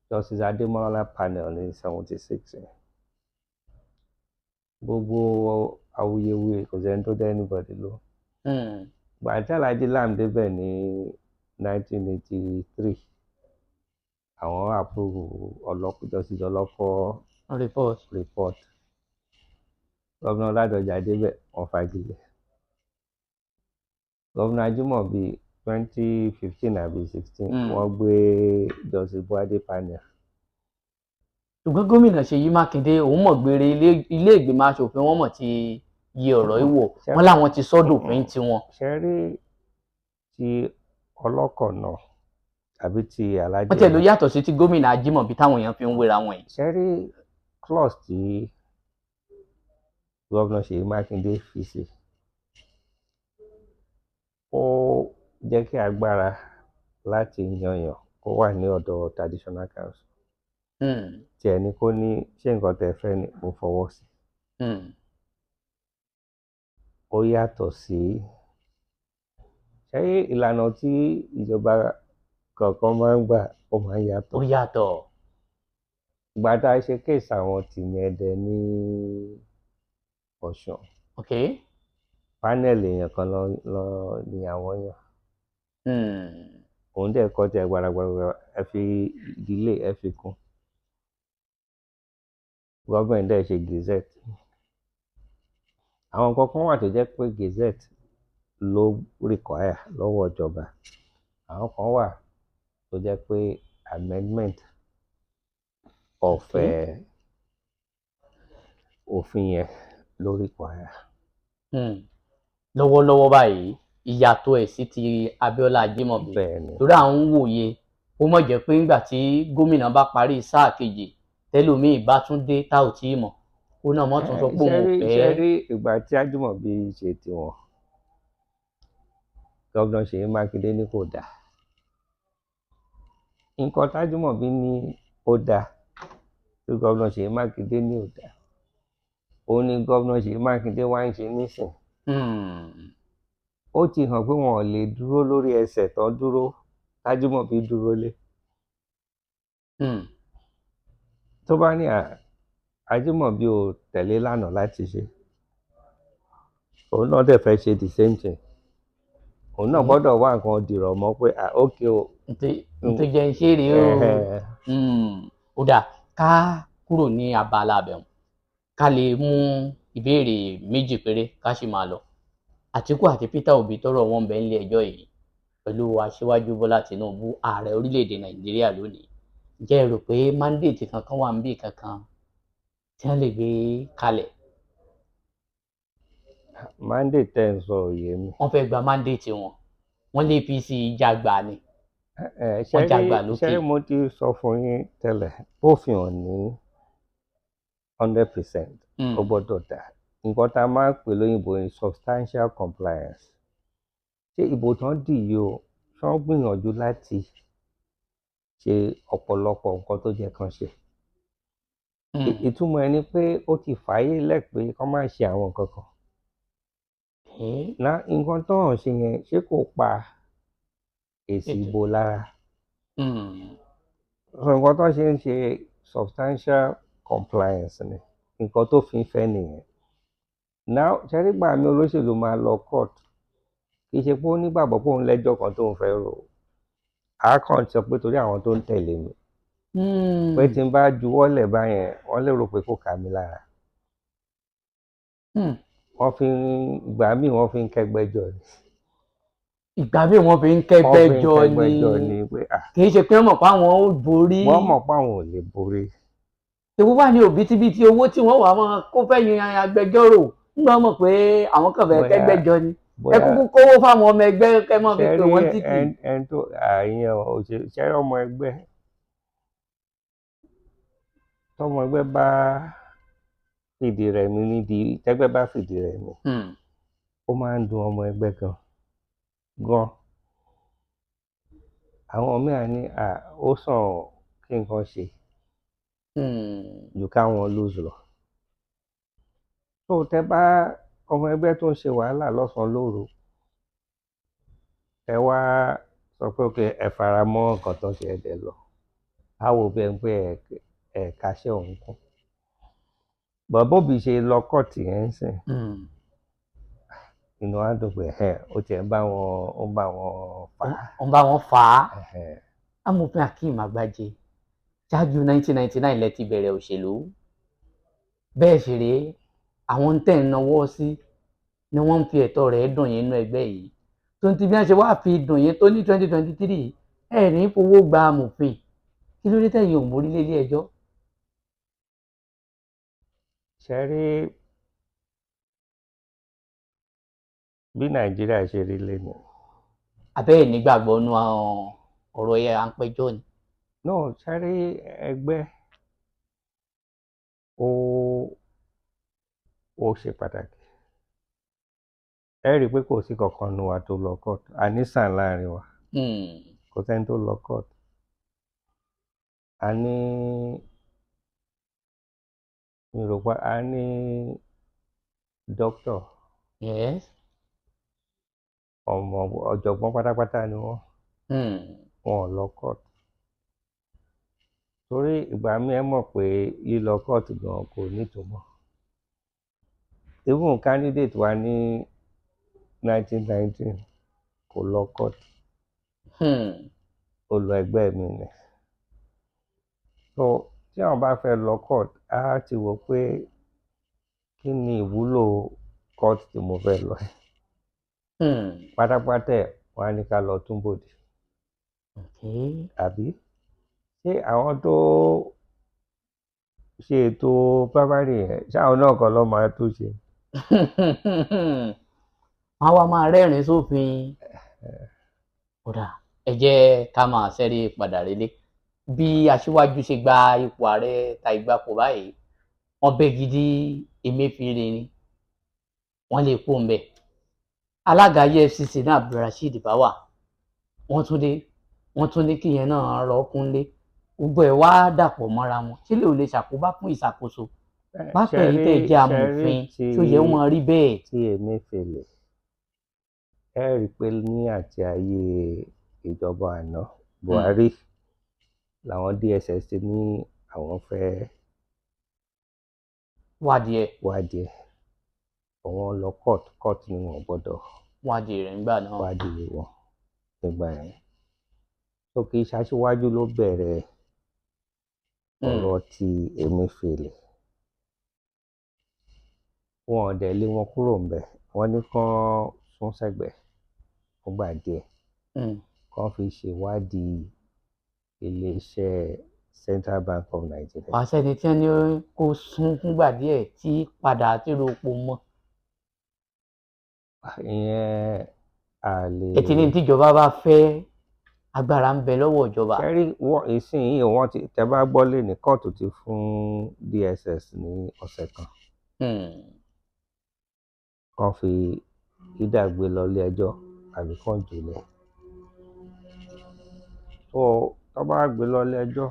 B: Justice Adémọ́lá panel ní 76 yẹn, gbogbo awuyewuye, kò sẹ́ni tó dá anybody lóhùn. Gbà tí Alhaji Lam débẹ̀ ní 1983, àwọn approve ọlọ́kọ̀, Justice Ọlọ́kọ̀
A: report.
B: Report. Gómìnà Ládọjà débẹ̀, wọ́n fagilé. Gómìnà Ajímọ̀bí, 2015 àbí 16, wọ́n gbé Justice Buade panel.
A: Ṣùgbọ́n gómìnà Ṣèyí Mákindé, òun mọ̀ gbére ilé ìgbìmọ̀ asòfin, wọ́n mọ̀ ti yí ọ̀rọ̀ yìí wò, wọ́n láwọn ti sọ́dọ̀fin tiwọn.
B: Ṣe rí ti ọlọ́kọ̀ náà àbí ti Alhaji?
A: Wọ́n tiẹ̀ ló yàtọ̀ sí ti gómìnà Ajímọ̀bí táwọn èèyàn fi ń wéra wọn yìí.
B: Ṣe rí clause tí gómìnà Ṣèyí Mákindé fi sí, ó jẹ́ kí agbára láti yànyàn kó wà ní ọ̀dọ̀ traditional council. Tí ẹni kó ní ṣé nǹkan tẹ́ fẹ́ ni mo fọwọ́ sí. Ó yàtọ̀ sí, ṣé ìlànà tí ìjọba kọ̀ọ̀kan máa ń gbà, ó máa ń yàtọ̀.
A: Ó yàtọ̀.
B: Ìgbà tá a ṣe case àwọn tìyẹn dẹ ní Ọ̀ṣun, panel èèyàn kan lọ lọ ni àwọn yàn. Òun dẹ̀ kọ́ tẹ gbaragbara, ẹ fi ìdílé ẹ fi kún. Gọ́ọ̀mẹ̀ntì dẹ̀ ṣe gazette. Àwọn nǹkan kan wà tó jẹ́ pé gazette ló require lọ́wọ́ ìjọba, àwọn kan wà tó jẹ́ pé amendment of òfin yẹn ló require.
A: Lọ́wọ́lọ́wọ́ báyìí, ìyàtọ̀ ẹ̀ sí ti Abíọ́lá Ajímọ̀bí.
B: Bẹ́ẹ̀ ni.
A: Torí à ń wòye, ó mọ̀ jẹ́ pé ńgbà tí gómìnà bá parí sáà kejì, tẹ́lòmíì bá tún dé tá ò tí ì mọ̀, ó náà mọ̀ tún sọ pé òun ò
B: Ṣé
A: fẹ́.
B: rí ìgbà tí Ajímọ̀bí ṣe tiwọn, gómìnà Ṣèyí Mákindé ní kò dáa. Nǹkan tájímọ̀bí ní ó dáa tí gómìnà Ṣèyí Mákindé ní ò dáa, òun ni gómìnà Ṣèyí Mákindé wá ń ṣe nísìn. Ó ti hàn pé wọn ò lè dúró lórí ẹsẹ̀ tán dúró tájímọ̀bí dúró lé. Tó bá ní Ajímọ̀bí ò tẹ̀lé lánàá láti ṣe, òun náà dẹ̀ fẹ́ ṣe the same thing, òun náà gbọ́dọ̀ wá nǹkan dìrọ̀ mọ́ pé ah, okay o.
A: Ntò jẹ́ ń ṣe rèé o.
B: Ẹhẹ́.
A: Ó dáa, ká kúrò ní abala abẹ̀hùn, ká lè mú ìbéèrè méjì péré ká sì máa lọ. Àtíkù àti Peter Obi, tọ́rọ̀ wọn bẹ nílé ẹjọ́ yìí pẹ̀lú Aṣíwájú Bọ́lá Tinubu, ààrẹ orílẹ̀-èdè Nàìjíríà lónìí, ǹjẹ́ ẹ rò pé mandate kankan wà níbì kankan tí wọ́n lè gbé kalẹ̀?
B: Mandate tẹ́ ń sọ òye mi.
A: Wọ́n fẹ́ gba mandate wọn, wọ́n lé APC jàgbà ni.
B: Ẹ
A: Wọ́n jàgbà lókè.
B: Ṣé mo ti sọ fún yín tẹ́lẹ̀, bófin ò ní 100%, ó gbọ́dọ̀ dà. Nǹkan tá a máa ń pè lóyìnbó ní substantial compliance. Ṣé ìbò tán dì yìí o, ṣé wọ́n gbìyànjú láti ṣe ọ̀pọ̀lọpọ̀ nǹkan tó jẹ́ kán ṣe? Ìtumọ̀ ẹ̀ ni pé ó ti fààyè lẹ̀ pé kán má ṣe àwọn nǹkan kan. Ná nǹkan tó hàn ṣe yẹn, ṣé kò pa èsì ìbò lára? So nǹkan tó ṣe ń ṣe substantial compliance ni nǹkan tó fi ń fẹ́ nìyẹn. Now, ṣe rí gbà mí, olóṣèlú máa lọ court, kì í ṣe pé ó nígbàgbọ́ pé òun lẹ́jọ́ kan tóun fẹ́ rò, á kàn sọ pé torí àwọn tó ń tẹ̀lé mi, pé tí n bá juwọ́lẹ̀ báyẹn, wọ́n lérò pé kò ká mi lára. Wọ́n fi ń, ìgbà míì wọ́n fi ń kẹ́gbẹ́jọ ni.
A: Ìgbà míì wọ́n fi ń
B: Wọ́n fi ń
A: kẹ́gbẹ́jọ
B: kẹ́gbẹ́jọ
A: ni.
B: Ni pé ah.
A: Kì í ṣe pé wọ́n mọ̀ pé àwọn ó borí.
B: Wọ́n mọ̀ pé àwọn ò lè borí.
A: Ewu wà ní òbítíbitì owó tí wọ́n wà máa kó fẹ́yìn agbẹjọ́rò nígbà wọ́n mọ̀ pé àwọn kàn fẹ́ kẹ́gbẹ́jọ ni. Ẹ kúkú kówó fáwọn ọmọ ẹgbẹ́ kẹ́ mọ́ fi
B: Ṣe
A: pè
B: rí
A: wọ́n títì.
B: ẹn tó àyẹn ò ṣe, ṣe rí ọmọ ẹgbẹ́, tọmọ ẹgbẹ́ bá fìdí rẹmi nídìí, tẹ́gbẹ́ bá fìdí rẹmi, ó máa ń dùn ọmọ ẹgbẹ́ gan gan. Àwọn míì á ní à ó sàn kí nǹkan ṣe ju káwọn lose lọ. Tó tẹ bá ọmọ ẹgbẹ́ tó ń ṣe wàhálà lọ́sàn-án lóru, ẹ wá sọ pé ok, ẹ fara mọ́ nǹkan tó ń ṣe, ẹ dẹ̀ lọ, á wò bí ẹni pé ẹ kàṣẹ́ òun kún. Bọ̀ bÓbí ṣe lọ kóòtù yẹn ń sìn, inú wa dùn pé ẹ̀ ó tiẹ̀ ń bá wọn, ó ń bá wọn fà á.
A: Ó ń bá wọn fà á.
B: Ẹ̀hẹ́n.
A: Amòfin Akeem Àgbàjẹ, ṣáájú 1999 lẹ ti bẹ̀rẹ̀ òṣèlú. Bẹ́ẹ̀ sì rèé, àwọn tẹ̀ ń nawọ́ sí ni wọ́n ń fi ẹ̀tọ́ rẹ̀ dùn yín nínú ẹgbẹ́ yìí. Tó ń ti bí wọ́n ṣe wá fi dùn yín tó ní 2023, ẹ̀ ní fowó gba amòfin. Kí ló dé tẹ̀yin ò mórí lé ilé ẹjọ́?
B: Ṣe rí bí Nàìjíríà ṣe rí lénìí.
A: Àbẹ́ ẹ̀ nígbàgbọ́ nú àwọn ọ̀rọ̀ yẹn à ń pẹjọ́ ni.
B: No, ṣe rí ẹgbẹ́ ó ṣe pàtàkì. Ẹ rí i pé kò sí kankan nu wa tó lọ court. A ní sàn láàrin wa. Kò sẹ́ni tó lọ court. A ní, mi rò pé a ní doctor. Ọmọ ọ̀jọ̀gbọ́n pátápátá ni wọ́n. Wọn ò lọ court. Torí ìgbà míì, ẹ mọ̀ pé lílọ court gan kò nítumọ̀. Even candidate wa ní 1919 kò lọ court. Ó lọ ẹgbẹ́ mi ni. So tí àwọn bá fẹ́ lọ court, á ti wò pé kí ni ìwúlò court tí mo fẹ́ lọ. Pátápátá ẹ̀, wọ́n á ní ká lọ tún bòdì. Àbí ṣé àwọn tó ṣe ètò primary yẹn, ṣé àwọn náà kọ́ ló máa tún ṣe?
A: Wọ́n á wá máa rẹ́rìn-ín sófin. Kódà ẹ jẹ́ ká máa ṣẹ́rí padà relé. Bí aṣíwájú ṣe gba ipò ààrẹ ta ìgbapò báyìí, wọ́n bẹ́ gidi Emefiele ni wọ́n lè kó ń bẹ̀. Alága EFCC náà, Abdulrasheed Bawa, wọ́n tún dé, wọ́n tún ní kíyẹn náà rọ́ kúnlé. Gbogbo ẹ̀ wá dàpọ̀ mọ́ra wọn. Ṣé lè ò lè ṣàkóbá fún ìṣàkóso pápẹ́ yìí tẹ̀ jẹ́ amòfin tó yẹ wọ́n rí bẹ́ẹ̀?
B: Tí Emefiele, ẹ rí i pé ní àti ayé ìjọba àná Buhari làwọn DSS ti ní àwọn fẹ́
A: wádìí ẹ̀.
B: Wádìí ẹ̀. Àwọn lọ court, court ni wọn gbọ́dọ̀
A: wádìí rẹ̀ nígbà náà.
B: Wádìí wọn nígbà yẹn. So kì í ṣaṣíwájú ló bẹ̀rẹ̀ ọ̀rọ̀ ti Emefiele. Wọn ò dẹ̀ lé wọn kúrò ńbẹ̀. Wọ́n ní kán sún sẹ́gbẹ̀ẹ́ fúngbà díẹ̀, kán fi ṣèwádìí iléeṣẹ́ Central Bank of Nigeria.
A: Wàá sẹ́ni tí wọ́n ní kó sún fúngbà díẹ̀ tí padà tí ròpò mọ́.
B: Ìyẹn a lè.
A: Ẹ ti ní tíjọba bá fẹ́, agbára ń bẹ lọ́wọ́ ìjọba.
B: Kẹ́rí wọ́n ìsinyìí, wọ́n ti, tẹ́ bá gbọ́ lé ní kóòtù ti fún DSS ní ọ̀sẹ̀ kan kán fi ìdá gbé lọ ilé ẹjọ́ àbí kán jùlẹ̀. Tó tó bá gbé lọ ilé ẹjọ́,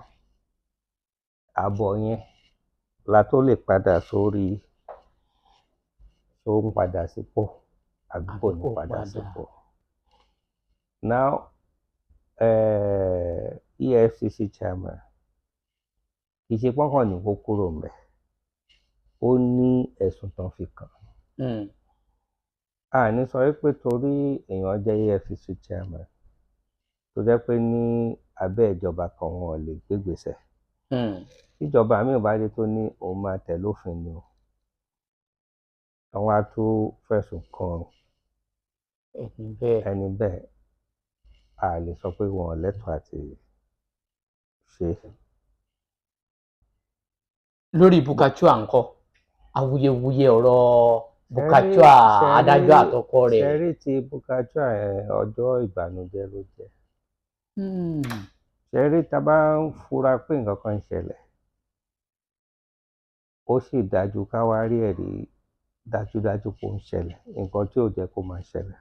B: àbọ̀ yẹn la tó lè padà sórí tó ń padà sípò àbí kò ní
A: àbí kò
B: padà
A: padà.
B: sípò. Now, EFCC chairman, kì í ṣe pọ́nkàn ní kó kúrò ńbẹ̀, ó ní ẹ̀sùn tán fi kàn. A ní sọ wípé torí èèyàn jẹ́ EFCC chairman, tó jẹ́ pé ní abẹ́ ìjọba kan, wọn ò lè gbégbèsè. Tíjọba míì bá dé tó ní òun máa tẹ̀lé òfin ni o, àwọn á tún fẹ̀sùn kan
A: ẹni bẹ́ẹ̀.
B: Ẹni bẹ́ẹ̀, a lè sọ pé wọn ò lẹ́tọ̀ọ́ àti ṣe.
A: Lórí Bulkachuwa ńkọ́? Awuyewuye ọ̀rọ̀ Bulkachuwa, adájọ́ àtọkọ rẹ̀.
B: Ṣẹ́rí ti Bulkachuwa yẹn, ọjọ́ ìbànújẹ́ ló jẹ́. Ṣẹ́rí tá a bá ń fura pé nǹkan kan ń ṣẹlẹ̀, ó sì dájú ká wá rí ẹ̀rí dájúdájú pé ó ń ṣẹlẹ̀, nǹkan tí ò jẹ́ kó máa ṣẹlẹ̀.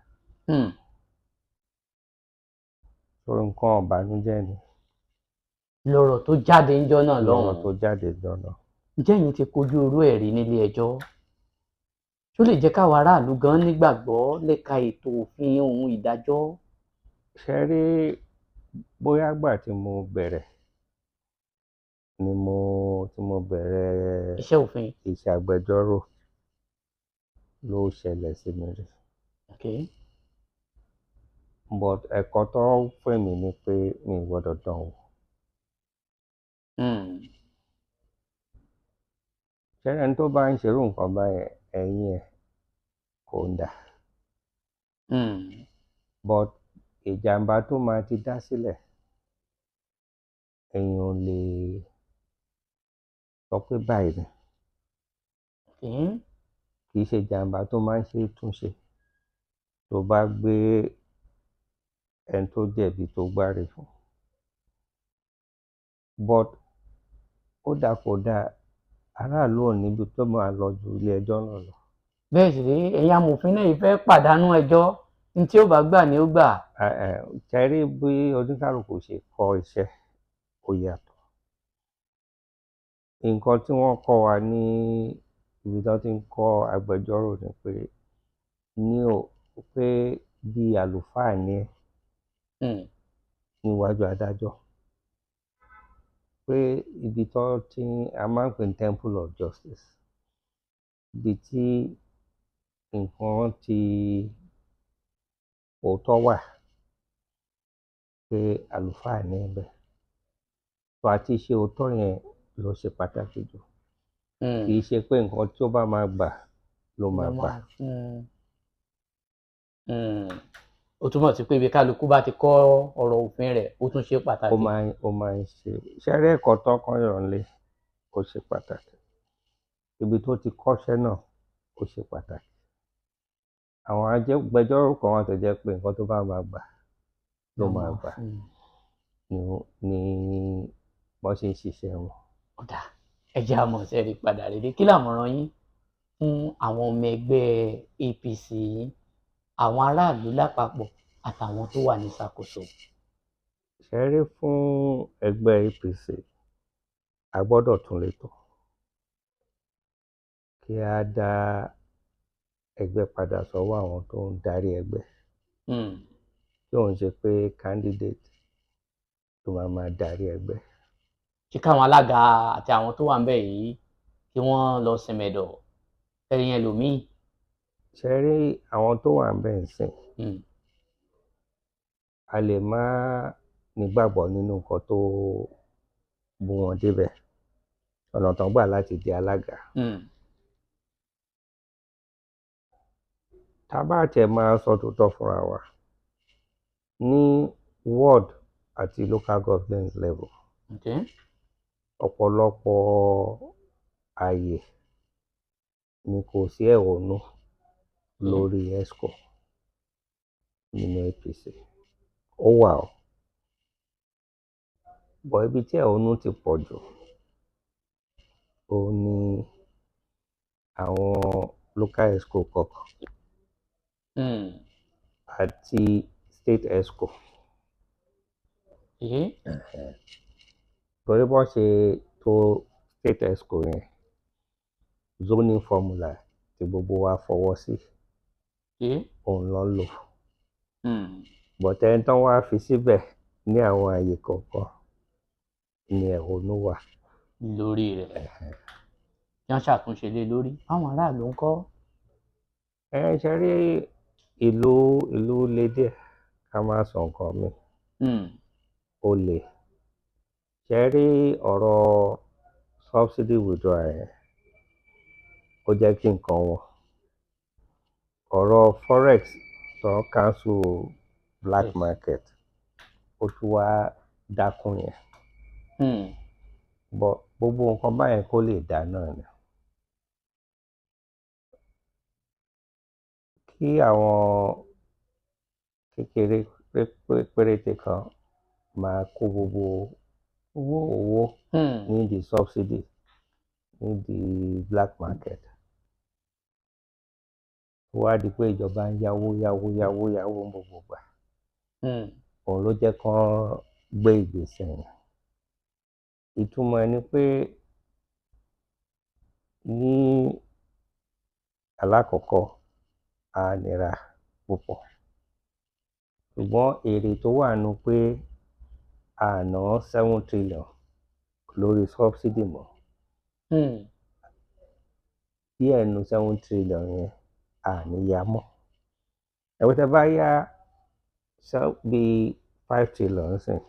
B: So nǹkan ìbànújẹ́ ni.
A: Lọ́rọ̀ tó jáde ńjọ́ náà
B: lọ́rọ̀
A: lọ́hùn-ún.
B: Tó jáde jọ náà.
A: Ǹjẹ́ ẹ̀yin ti kojú irú ẹ̀ rí nílé ẹjọ́? Tó lè jẹ́ káwọn aráàlú gan nígbàgbọ́ lẹ́ka ètò òfin ohun ìdájọ́?
B: Ṣe rí, bóyá gbà tí mo bẹ̀rẹ̀ ni mo tí mo bẹ̀rẹ̀
A: iṣẹ́ òfin.
B: Iṣẹ́ agbẹjọ́rò ló ṣẹlẹ̀ sí mi rí. But ẹ̀kọ́ tó fún mi ni pé mi ò gbọ́dọ̀ dán wò. Ṣé ẹni tó bá ń ṣerú nǹkan báyẹn, ẹ̀yìn ẹ̀ kò ń dà. But ìjàmbá tó máa ti dá sílẹ̀, èèyàn ò lè sọ pé báyìí ni. Kì í ṣe ìjàmbá tó máa ń ṣe é túnṣe. Tó bá gbé ẹni tó jẹ̀bi tó gbáre fún. But ó dáa kò dáa, aráàlú ò níbi tó máa lọ ju ilé ẹjọ́ náà lọ.
A: Bẹ́ẹ̀ sì rí, ẹ̀yin amòfin náà yìí fẹ́ pàdánù ẹjọ́ ní tí ó bá gbà ní ó gbà.
B: Ṣe rí, bí oníkálukú ṣe kọ́ iṣẹ́ ó yàtọ̀. Nǹkan tí wọ́n kọ́ wa ní ibi tí wọ́n ti ń kọ́ agbẹjọ́rò ni pé ní o pé bí àlùfáà ni ẹ́ níwájú adájọ́, pé ibi tó ti a máa ń pè ní temple of justice, ibi tí nǹkan ti òótọ́ wà, pé àlùfáà ní ẹ bẹ́ẹ̀ tó àti ṣe òótọ́ yẹn ló ṣe pàtàkì jù. Kì í ṣe pé nǹkan tí ó bá máa gbà ló máa gbà.
A: Ó túmọ̀ sí pé ibi kálukú bá ti kọ́ ọ̀rọ̀ òfin rẹ̀, ó tún ṣe pàtàkì.
B: Ó máa ń ṣe ṣẹ́rí, ẹ̀kọ́ tán kọ́ yàn lé ó ṣe pàtàkì, ibi tó ti kọ́ṣẹ́ náà ó ṣe pàtàkì. Àwọn agbẹjọ́rò kan wà tó jẹ́ pé nǹkan tó bá máa gbà ló máa gbà ní bọ́n ṣe ń ṣiṣẹ́ wọn.
A: Ó dáa, ẹ jẹ́ àmọ̀ sẹ́rí padà rèé. Kí làmọ̀ràn yín fún àwọn ọmọ ẹgbẹ́ APC yín, àwọn aráàlú lápapọ̀ àtàwọn tó wà ní ìṣàkóso?
B: Ṣe rí, fún ẹgbẹ́ APC, a gbọ́dọ̀ tún lè tò kí á dá ẹgbẹ́ padà sọ́wọ́ àwọn tó ń darí ẹgbẹ́, tí òun ṣe pé candidate tó máa máa darí ẹgbẹ́.
A: Kí káwọn alága àti àwọn tó wà ń bẹ̀ yìí kí wọ́n lọ sinmẹ̀dọ̀ ẹ̀yìn ẹlòmíì.
B: Ṣe rí, àwọn tó wà ń bẹ̀ ń sìn, a lè má nígbàgbọ́ nínú nǹkan tó mú wọn débẹ̀, ọ̀nà tán gbà láti di alága. Tá a bá tiẹ̀ máa sọ tòótọ́ fúnra wa, ní ward àti local government level, ọ̀pọ̀lọpọ̀ ààyè ni kò sí ẹ̀hónú lórí exco nínú APC. Ó wà o, but ibi tí ẹ̀hónú ti pọ̀ jù, òun ni àwọn local exco kọ̀ọ̀kan àti state exco. Torí bọ́n ṣe tò state exco yẹn, zoning formula tí gbogbo wa fọwọ́ sí, òun ló ń lò. But ẹni tán wá fi síbẹ̀ ní àwọn àyè kọ̀ọ̀kan ni ẹ̀hónú wà.
A: Lórí rẹ̀ kí wọ́n ṣàtúnṣe lé lórí. Àwọn aráàlú ń kọ́?
B: Ẹ ṣe rí, ìlú le díẹ̀, ká má sọ nǹkan míì. Ó le. Ṣe rí, ọ̀rọ̀ subsidy withdrawal yẹn, ó jẹ́ kí nǹkan wọ́n. Ọ̀rọ̀ forex tó cancel black market, ó tún wá dákún yẹn. But gbogbo nǹkan báyẹn kó lè dá náà ni. Kí àwọn kékeré péréte kan máa kó gbogbo owó nídìí subsidy, nídìí black market. Ó wá di pé ìjọba ń yáwó yáwó yáwó yáwó ní gbogbo ìgbà. Òun ló jẹ́ kán gbé ìgbésẹ̀ yẹn. Ìtumọ̀ ẹ̀ ni pé ní Alákọ̀ọ́kọ́, á nira púpọ̀, ṣùgbọ́n èrè tó wà nínú pé a ná 7 trillion lórí subsidy mọ́, díẹ̀ nínú 7 trillion yẹn, a ní yá mọ́. Ẹ̀wọ́n tẹ́ bá yá bíi 5 trillion nísìn,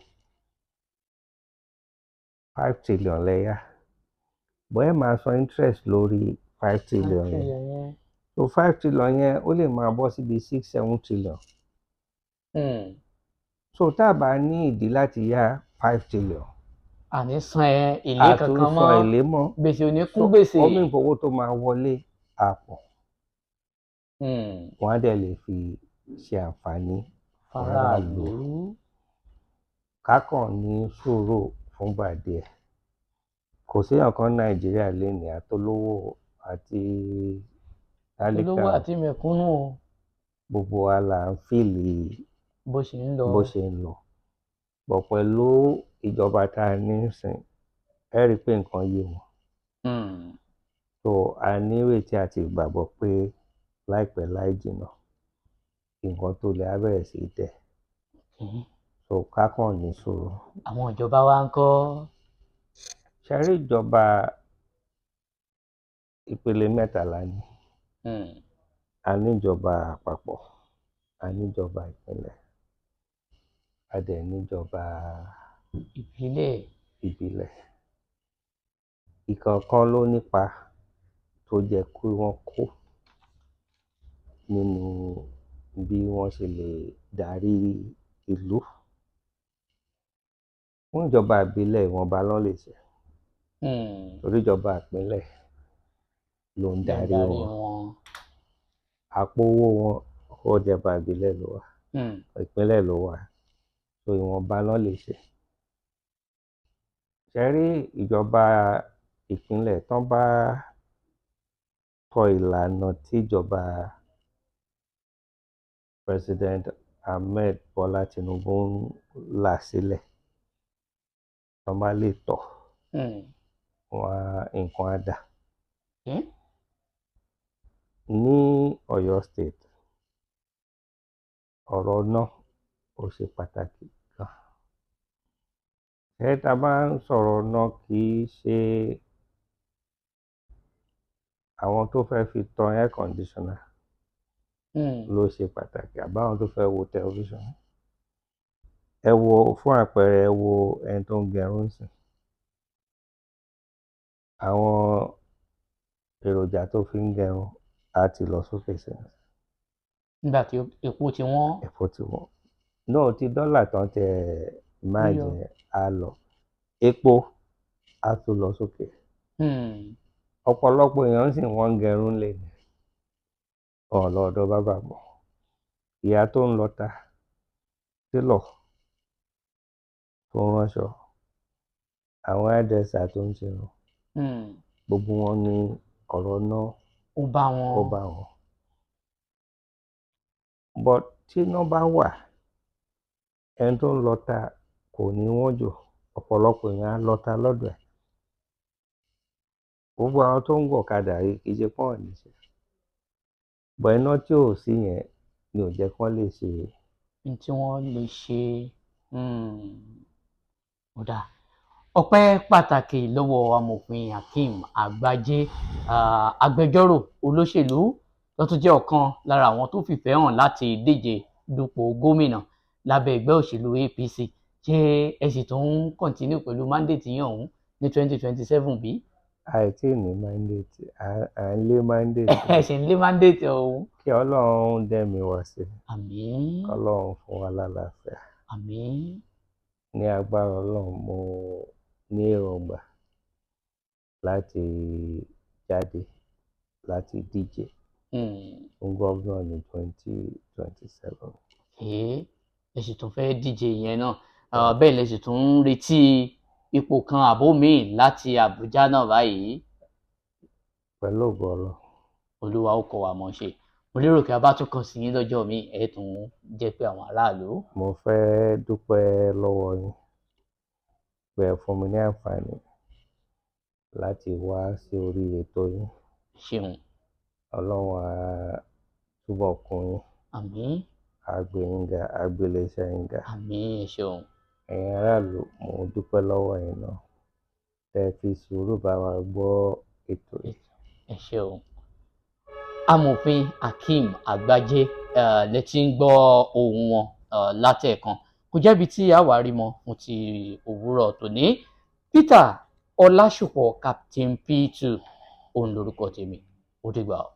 B: 5 trillion lẹ yá, bọ́ ẹ máa san interest lórí 5 trillion yẹn.
A: Trillion yẹn.
B: So 5 trillion yẹn, ó lè máa bọ́ síbi 6-7 trillion. So tá a bá ní ìdí láti yá 5 trillion,
A: Àní san ẹ èlé kankan
B: àtún
A: mọ́.
B: San èlé mọ́.
A: Gbèsè ò ní kún gbèsè.
B: Ó mì owó tó máa wọlé àpọ̀, wọ́n á dẹ̀ lè fi ṣe àǹfààní
A: faraàlú.
B: Kákàn ní sùúrù fúngbà díẹ̀. Kò séèyàn kan ní Nàìjíríà lénìí, àtolówó àti tálíkà,
A: olówó àti mẹ̀kúnnù o,
B: gbogbo wa là ń feel
A: bó ṣe ń lọ.
B: Bó ṣe ń lọ bọ̀ pẹ̀lú ìjọba tá a ní nísìn, ẹ rí i pé nǹkan yé wọn. So a nírètí àti ìgbàgbọ́ pé láìpẹ́ láì jìnnà, nǹkan tó lè á bẹ̀rẹ̀ sí í tẹ̀. So ká kàn ní sùúrù.
A: Àwọn ìjọba wa ń kọ́?
B: Ṣe rí, ìjọba ìpele mẹ́ta la ní. A níjọba àpapọ̀, a níjọba ìpínlẹ̀, a dẹ̀ níjọba
A: ìbílẹ̀.
B: Ìbílẹ̀. Ìkọ̀ọ̀kan ló nípa tó jẹ́ kí wọ́n kó nínú bí wọ́n ṣe lè darí ìlú. Fún ìjọba ìbílẹ̀, ìwọ̀nba ló lè ṣe, torí ìjọba ìpínlẹ̀ ló ń darí wọn.
A: Wọn.
B: Àpò owó wọn, ọwọ́ ìjọba ìbílẹ̀ ló wà, ìpínlẹ̀ ló wà, so ìwọ̀nba ló lè ṣe. Ṣe rí ìjọba ìpínlẹ̀, tán bá tọ ìlànà tíjọba President Ahmed Bola Tinubu ń là sílẹ̀, tán bá lè tọ̀, wọn á nǹkan á dà. Ní Ọ̀yọ́ State, ọ̀rọ̀ náà ó ṣe pàtàkì gan. Ṣé tá a bá ń sọ̀rọ̀ náà, kì í ṣe àwọn tó fẹ́ fi tan air conditioner ló ṣe pàtàkì, àbáwọn tó fẹ́ wo tẹlifíṣàn. Ẹ wo, fún àpẹẹrẹ, ẹ wo ẹni tó ń gẹrun nísìn, àwọn èròjà tó fi ń gẹrun á ti lọ sókè sí i.
A: Nígbà tí epo ti wọ́n.
B: Epo ti wọ́n náà, ti dọ́là tán tẹ máa
A: Yíyọ.
B: jẹ á lọ, epo á tún lọ sókè. Ọ̀pọ̀lọpọ̀ èèyàn sì wọ́n ń gẹrun lé ní wọn lọ ọ̀dọ̀ bábà mọ́. Ìyá tó ń lọta, télọ̀ tó ń ránṣọ, àwọn hairdresser tó ń ṣerun, gbogbo wọn ní ọ̀rọ̀ náà
A: ó bá wọn.
B: Ó bá wọn. But tí iná bá wà, ẹni tó ń lọta kò ní wọ́n jù, ọ̀pọ̀lọpọ̀ èèyàn á lọta lọ́dọ̀ ẹ̀. Gbogbo àwọn tó ń gọ̀kadà yìí, kì í ṣe pọ́n níṣẹ́, but iná tí ò sí yẹn ni ò jẹ́ kán lè ṣe
A: ní tí wọ́n lè ṣe. Ó dáa. Ọpẹ́ pàtàkì lọ́wọ́ Amòfin Hakeem Àgbájé, agbẹjọ́rò olóṣèlú tó tún jẹ́ ọ̀kan lára àwọn tó fìfẹ́ hàn láti díje dupò gómìnà lábẹ́ ẹgbẹ́ òṣèlú APC. Ṣé ẹ sì tún ń continue pẹ̀lú mandate yín ọ̀hún ní 2027 bí?
B: Àìtí ní mandate, à ń lé mandate.
A: Ẹ sì ń lé mandate ọ̀hún.
B: Kí Ọlọ́run dẹ́mi wá sí,
A: Àmín.
B: Ọlọ́run fún wa lálàáfíà.
A: Àmín.
B: Ní agbára Ọlọ́run, mo ní èròǹgbà láti jáde láti díje fún gómìnà ní 2027.
A: Ẹ ẹ sì tún fẹ́ díje ìyẹn náà. Bẹ́ẹ̀ lẹ sì tún ń retí ipò kan àbó míì láti Àbújá náà báyìí?
B: Pẹ̀lú ògo Ọlọ́run.
A: Olúwa ó kọ́ wa mọ̀ ṣe. Mo lérò pé a bá tún kàn sí yín lọ́jọ́ míì, ẹ tún jẹ́ pé àwọn aráàlú.
B: Mo fẹ́ dúpẹ́ lọ́wọ́ yín pé ẹ fún mi ní àǹfààní láti wá sí orí ètò yín.
A: Ṣeun.
B: Ọlọ́run á túbọ̀ kún yín.
A: Àmín.
B: Á gbé yín ga, á gbé iléeṣẹ́ yín ga.
A: Àmín, ẹ ṣeun.
B: Ẹ̀yin aráàlú, mo dúpẹ́ lọ́wọ́ yín náà tẹ́ ẹ fi sùúrù bá wa gbọ́ ètò yìí.
A: Ẹ ṣeun. Amòfin Akeem Àgbájé lẹ ti ń gbọ́ ohùn wọn látẹ̀ẹ̀kan. Kò jẹ́bi tí a wà rí mọ́ fún ti òwúrọ̀ tòní. Peter Ọlásùpọ̀, Captain P2, òun lorúkọ tèmi. Ó dìgbà o.